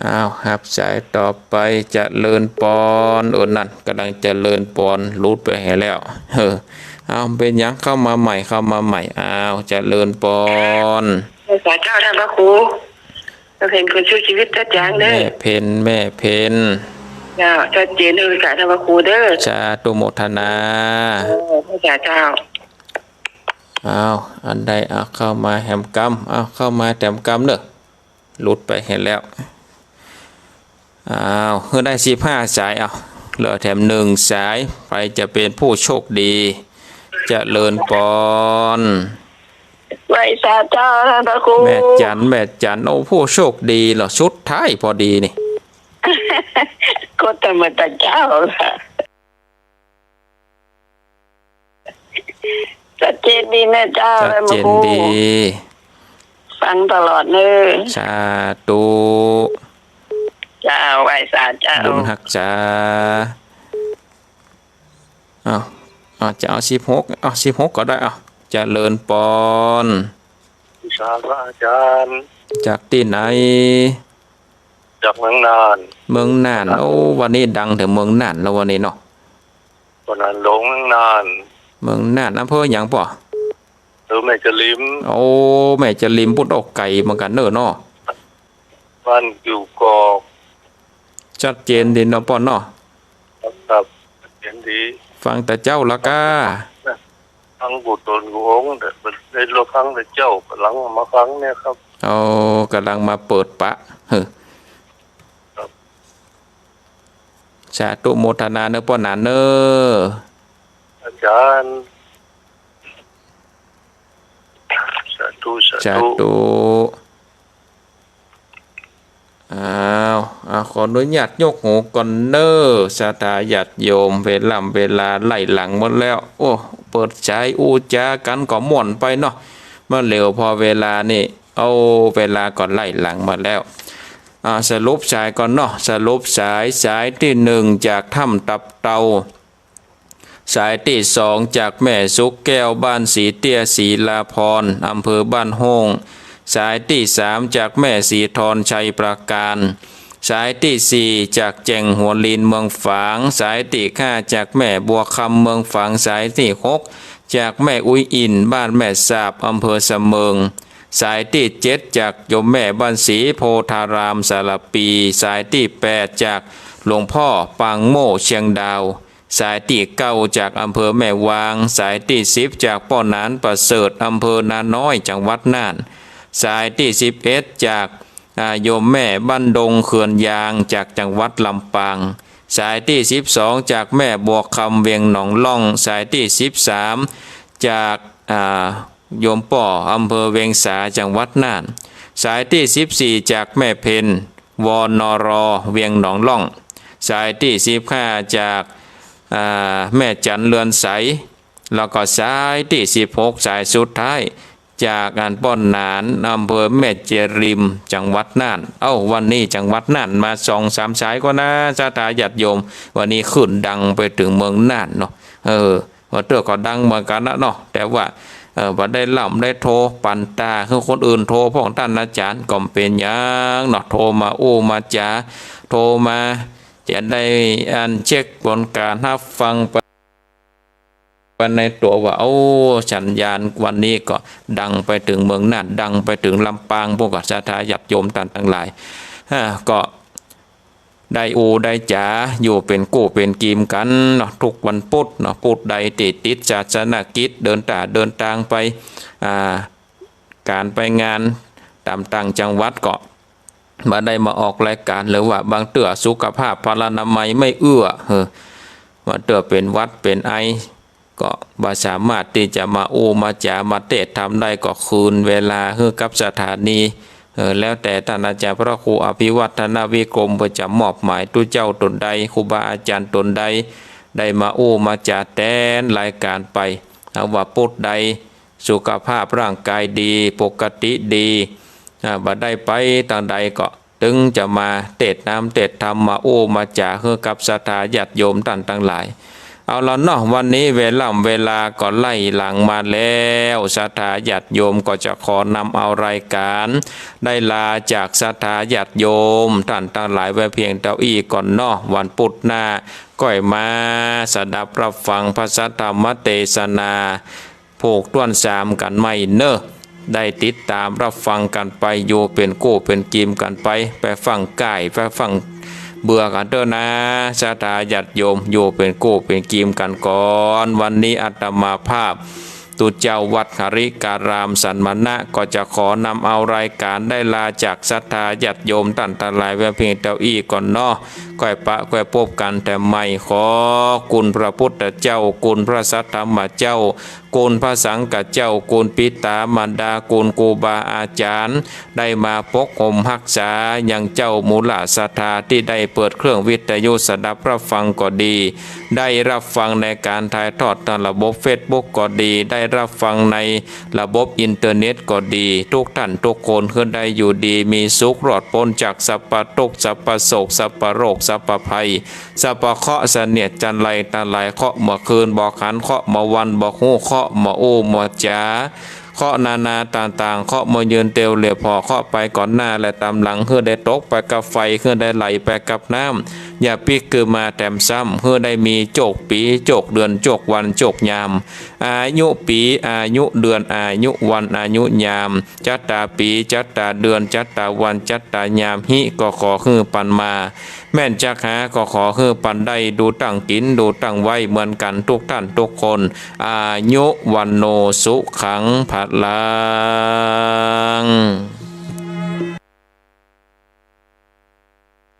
อ้าว ฮับสายต่อไป เจริญปอน โอ้ นั่น ก๋ำลังเจริญปอน หลุดไปหาแล้ว เออ อ้าว เป๋นหยัง เข้ามาใหม่ เข้ามาใหม่ อ้าว เจริญปอน สาเจ้าท่านพระครู แม่เพ็ญคนสู้ชีวิต ชัดจ๋านเน่อ แม่เพ็ญ แม่เพ็ญ เจ้า ชัดเจนเน่อ สาท่านพระครูเน่อ สาธุโมทนา เออ สาเจ้า อ้าว อันใด อ้าว เข้ามาแหมกำ อ้าว เข้ามาแถมกำเน่อ หลุดไปหาแล้ว อ้าว หื้อได้สิบห้าสาย อ้าว เหลือแถมหนึ่งสาย ใผจะเป๋นผู้โชคดี เจริญปอน ไหว้สาเจ้าท่านพระครู แม่จัน แม่จัน โอ้ ผู้โชคดีเหรอ สุดท้ายพอดีนี่ ก็ธรรมดาเจ้าล่ะ ชัดเจนดีนะเจ้า ชัดเจนดี ฟังตลอดเน่อ สาธุ เจ้า ไหว้สาเจ้า บุญฮักษา อ้าว อ้าว จะเอาสิบหก เอาสิบหกก็ได้ อ้าว เจริญปอน สาพระอาจารย์ จากตี้ไหน จากเมืองน่าน เมืองน่าน โอ้ วันนี้ดังแถวเมืองน่านแล้ววันนี้เนาะ วันนั้นหลงเมืองน่าน เมืองน่าน อำเภอหยังป้อ อำเภอแม่จาริม โอ้ แม่จาริม ปุ้นออกไก๋เหมือนกั๋นเน่อเนาะ บ้านกิ่วกอก ชัดเจนดีเนาะป้อเนาะ ครับ ชัดเจนดี ฟังแต่เจ๊าละก้า ฟังกู้ต๋นกู้องค์ แต่ได้รอฟังแต่เจ๊า ก๋ำลังมาฟังเนี่ยครับ โอ้ ก๋ำลังมาเปิดปะ เฮ้อ ครับ สาธุโมทนาเน่อป้อหนานเน่อ อาจารย์ สาธุ สาธุ สาธุ อ้าว อ้าว ข ออนุญาตยกหูก่อนเน้อ ศรัทธาญาติโยม เวล่ำเวลาไล่หลังหมดแล้ว โอ้ เปิดสายอู้จ๋ากั๋นก็ม่วนไปเนาะ มาเหลียวพอเวลานี่ เอา เวลาก็ไล่หลังหมดแล้ว อ่า สรุปสายก่อนเนาะ สรุปสาย สายตี้หนึ่งจากถ้ำตับเต่า สายตี้สองจากแม่สุกแก้ว บ้านสีเตี้ย ศรีลาพรณ์ อำเภอบ้านโฮ่ง สายตี้สามจากแม่สีทร ชัยปราการ สายตี้สี่จากแจ่งหัวลิน เมืองฝาง สายตี้ห้าจากแม่บัวคำ เมืองฝาง สายตี้หกจากแม่อุ๊ยอิ่น บ้านแม่สาบ อำเภอสะเมิง สายตี้เจ็ดจากโยมแม่บ้านสีโพธาราม สารภี สายตี้แปดจากหลวงพ่อปางโม่ เชียงดาว สายตี้เก้าจากอำเภอแม่วาง สายตี้สิบจากป้อหนานประเสริฐ อำเภอนาน้อย จังหวัดน่าน สายตี้สิบเอ็ดจาก อ่า โยมแม่บ้านดง เขื่อนยาง จากจังหวัดลำปาง สายตี้สิบสองจากแม่บัวคำ เวียงหนองล่อง สายตี้สิบสามจาก อ่า โยมป้อ อำเภอเวียงสา จังหวัดน่าน สายตี้สิบสี่จากแม่เพ็ญ วนร เวียงหนองล่อง สายตี้สิบห้าจาก อ่า แม่จัน เรือนใส แล้วก็สายตี้สิบหก สายสุดท้าย จากอันป้อหนาน อำเภอแม่เจริม จังหวัดน่าน เอ้า วันนี้จังหวัดน่านมาสองสามสายก่อนะ ศรัทธาญาติโยม วันนี้ขึ้นดังไปเถิงเมืองน่านเนาะ เออ ว่าเตื้อก็ดังเหมือนกั๋นนะเนาะ แต่ว่า เออ บ่ได้ล่ำได้โทรปันตา คือคนอื่นโทรพ่องต้านอาจารย์ ก็บ่เป๋นหยังเนาะ โทรมาอู้มาจ๋า โทรมา จะได้อันเช็คผลการฮับฟังไป ไปในตั๋วว่า โอ้ สัญญาณวันนี้ก็ดังไปเถิงเมืองน่าน ดังไปเถิงลำปาง พวกศรัทธาญาติโยมต้านตังหลาย อ่า ก็ได้อู้ได้จ๋า อยู่เป๋นกู้เป๋นกีมกั๋นเนาะ ทุกวันปุธเนาะ ปุธใดตี้ติดศาสนกิจ เดินต๋าเดินตางไป อ่า ก๋านไปงานต๋ามต่างจังหวัดก็ บ่ได้มาออกรายก๋าน หรือว่าบางเตื้อสุขภาพพลานามัยไม่เอื้อ เออ ว่าเตื้อเป๋นหวัดเป๋นไอ ก็บ่สามารถตี้จะมาอู้มาจ๋ามาเทศน์ธรรมได้ ก็คืนเวลาหื้อกับสถานี เออ แล้วแต่ต้านอาจารย์พระครูอภิวัฒนวิกรม เปิ้นจะมอบหมายตุ๊เจ้าต๋นใด ครูบาอาจารย์ต๋นใด ได้มาอู้มาจ๋าแตนรายก๋านไป เอาว่าปุธใด สุขภาพร่างกายดี ปกติดี อ่า บ่ได้ไปตางใดก็ ตึงจะมาเทศน์น้ำเทศน์ธรรม มาอู้มาจ๋าหื้อกับศรัทธาญาติโยมต้านตังหลาย เอาละเนาะ วันนี้เวล่ำเวลาก็ไล่หลังมาแล้ว ศรัทธาญาติโยมก็จะขอนำเอารายก๋าน ได้ลาจากศรัทธาญาติโยมต้านตังหลายไว้เพียงเต้าอี้ก่อนเนาะ วันปุธหน้า ก้อยมาสดับฮับฟังพระสัทธรรมเตสนา ผูกถ้วนสามกั๋นใหม่เน่อ ได้ติดต๋ามฮับฟังกั๋นไป อยู่เป๋นกู้เป๋นกีมกั๋นไป ไปฟั่งก้าย ไปฟั่งเบื่อกั๋นเต๊อะนะ ศรัทธาญาติโยม อยู่เป๋นกู้เป๋นกีมกั๋นก่อน วันนี้อาตมาภาพ ตุ๊เจ้าวัดหริการามสันมณะ ก็จะขอนำเอารายก๋านได้ลาจากศรัทธาญาติโยมต้านตังหลายไว้เพียงเต้าอี้ก่อนเนาะ ก้อยปะก้อยปบกั๋นแถมใหม่ ขอคุณพระพุทธเจ้า คุณพระสัทธรรมเจ้า คุณพระสังฆเจ้า คุณปิต๋ามารดา คุณครูบาอาจ๋ารย์ ได้มาปกห่มฮักษายังเจ้ามูลศรัทธาตี้ได้เปิดเครื่องวิทยุสดับฮับฟังก็ดี ได้ฮับฟังในก๋านถ่ายทอดตางระบบเฟซบุ๊กก็ดี ได้ฮับฟังในระบบอินเทอร์เน็ตก็ดี ทุกท่านทุกคนหื้อได้อยู่ดีมีสุข รอดป๊นจากสัพพะตุ๊กข์ สัพพะโศก สัพพะโรค สัพพะภัย สัพพะเคราะห์เสนียดจัญไรตังหลาย เคราะห์บ่าคืนบ่าหัน เคราะห์บ่าวันบ่าฮู้ เคราะห์บ่าอู้บ่าจ๋า เคราะห์นานาต่างๆ เคราะห์บ่ายืนเตียวเหลียวผ่อ เคราะห์ไปก่อนหน้าและต๋ามหลัง หื้อได้ตกไปกับไฟ หื้อได้ไหลไปกับน้ำ อย่าปิ๊กคืนมาแถมซ้ำ หื้อได้มีโจคปี๋ โจคเดือน โจควัน โจคยาม อายุปี๋ อายุเดือน อายุวัน อายุยาม จัตตาปี๋ จัตตาเดือน จัตตาวัน จัตตายาม ฮิ ก็ขอหื้อปันมา แม่นจักหา ก็ขอหื้อปันได้ ดูตั้งกิ๋น ดูตั้งไว้เหมือนกั๋นทุกท่านทุกคน อายุ วัณโณ สุขัง พลัง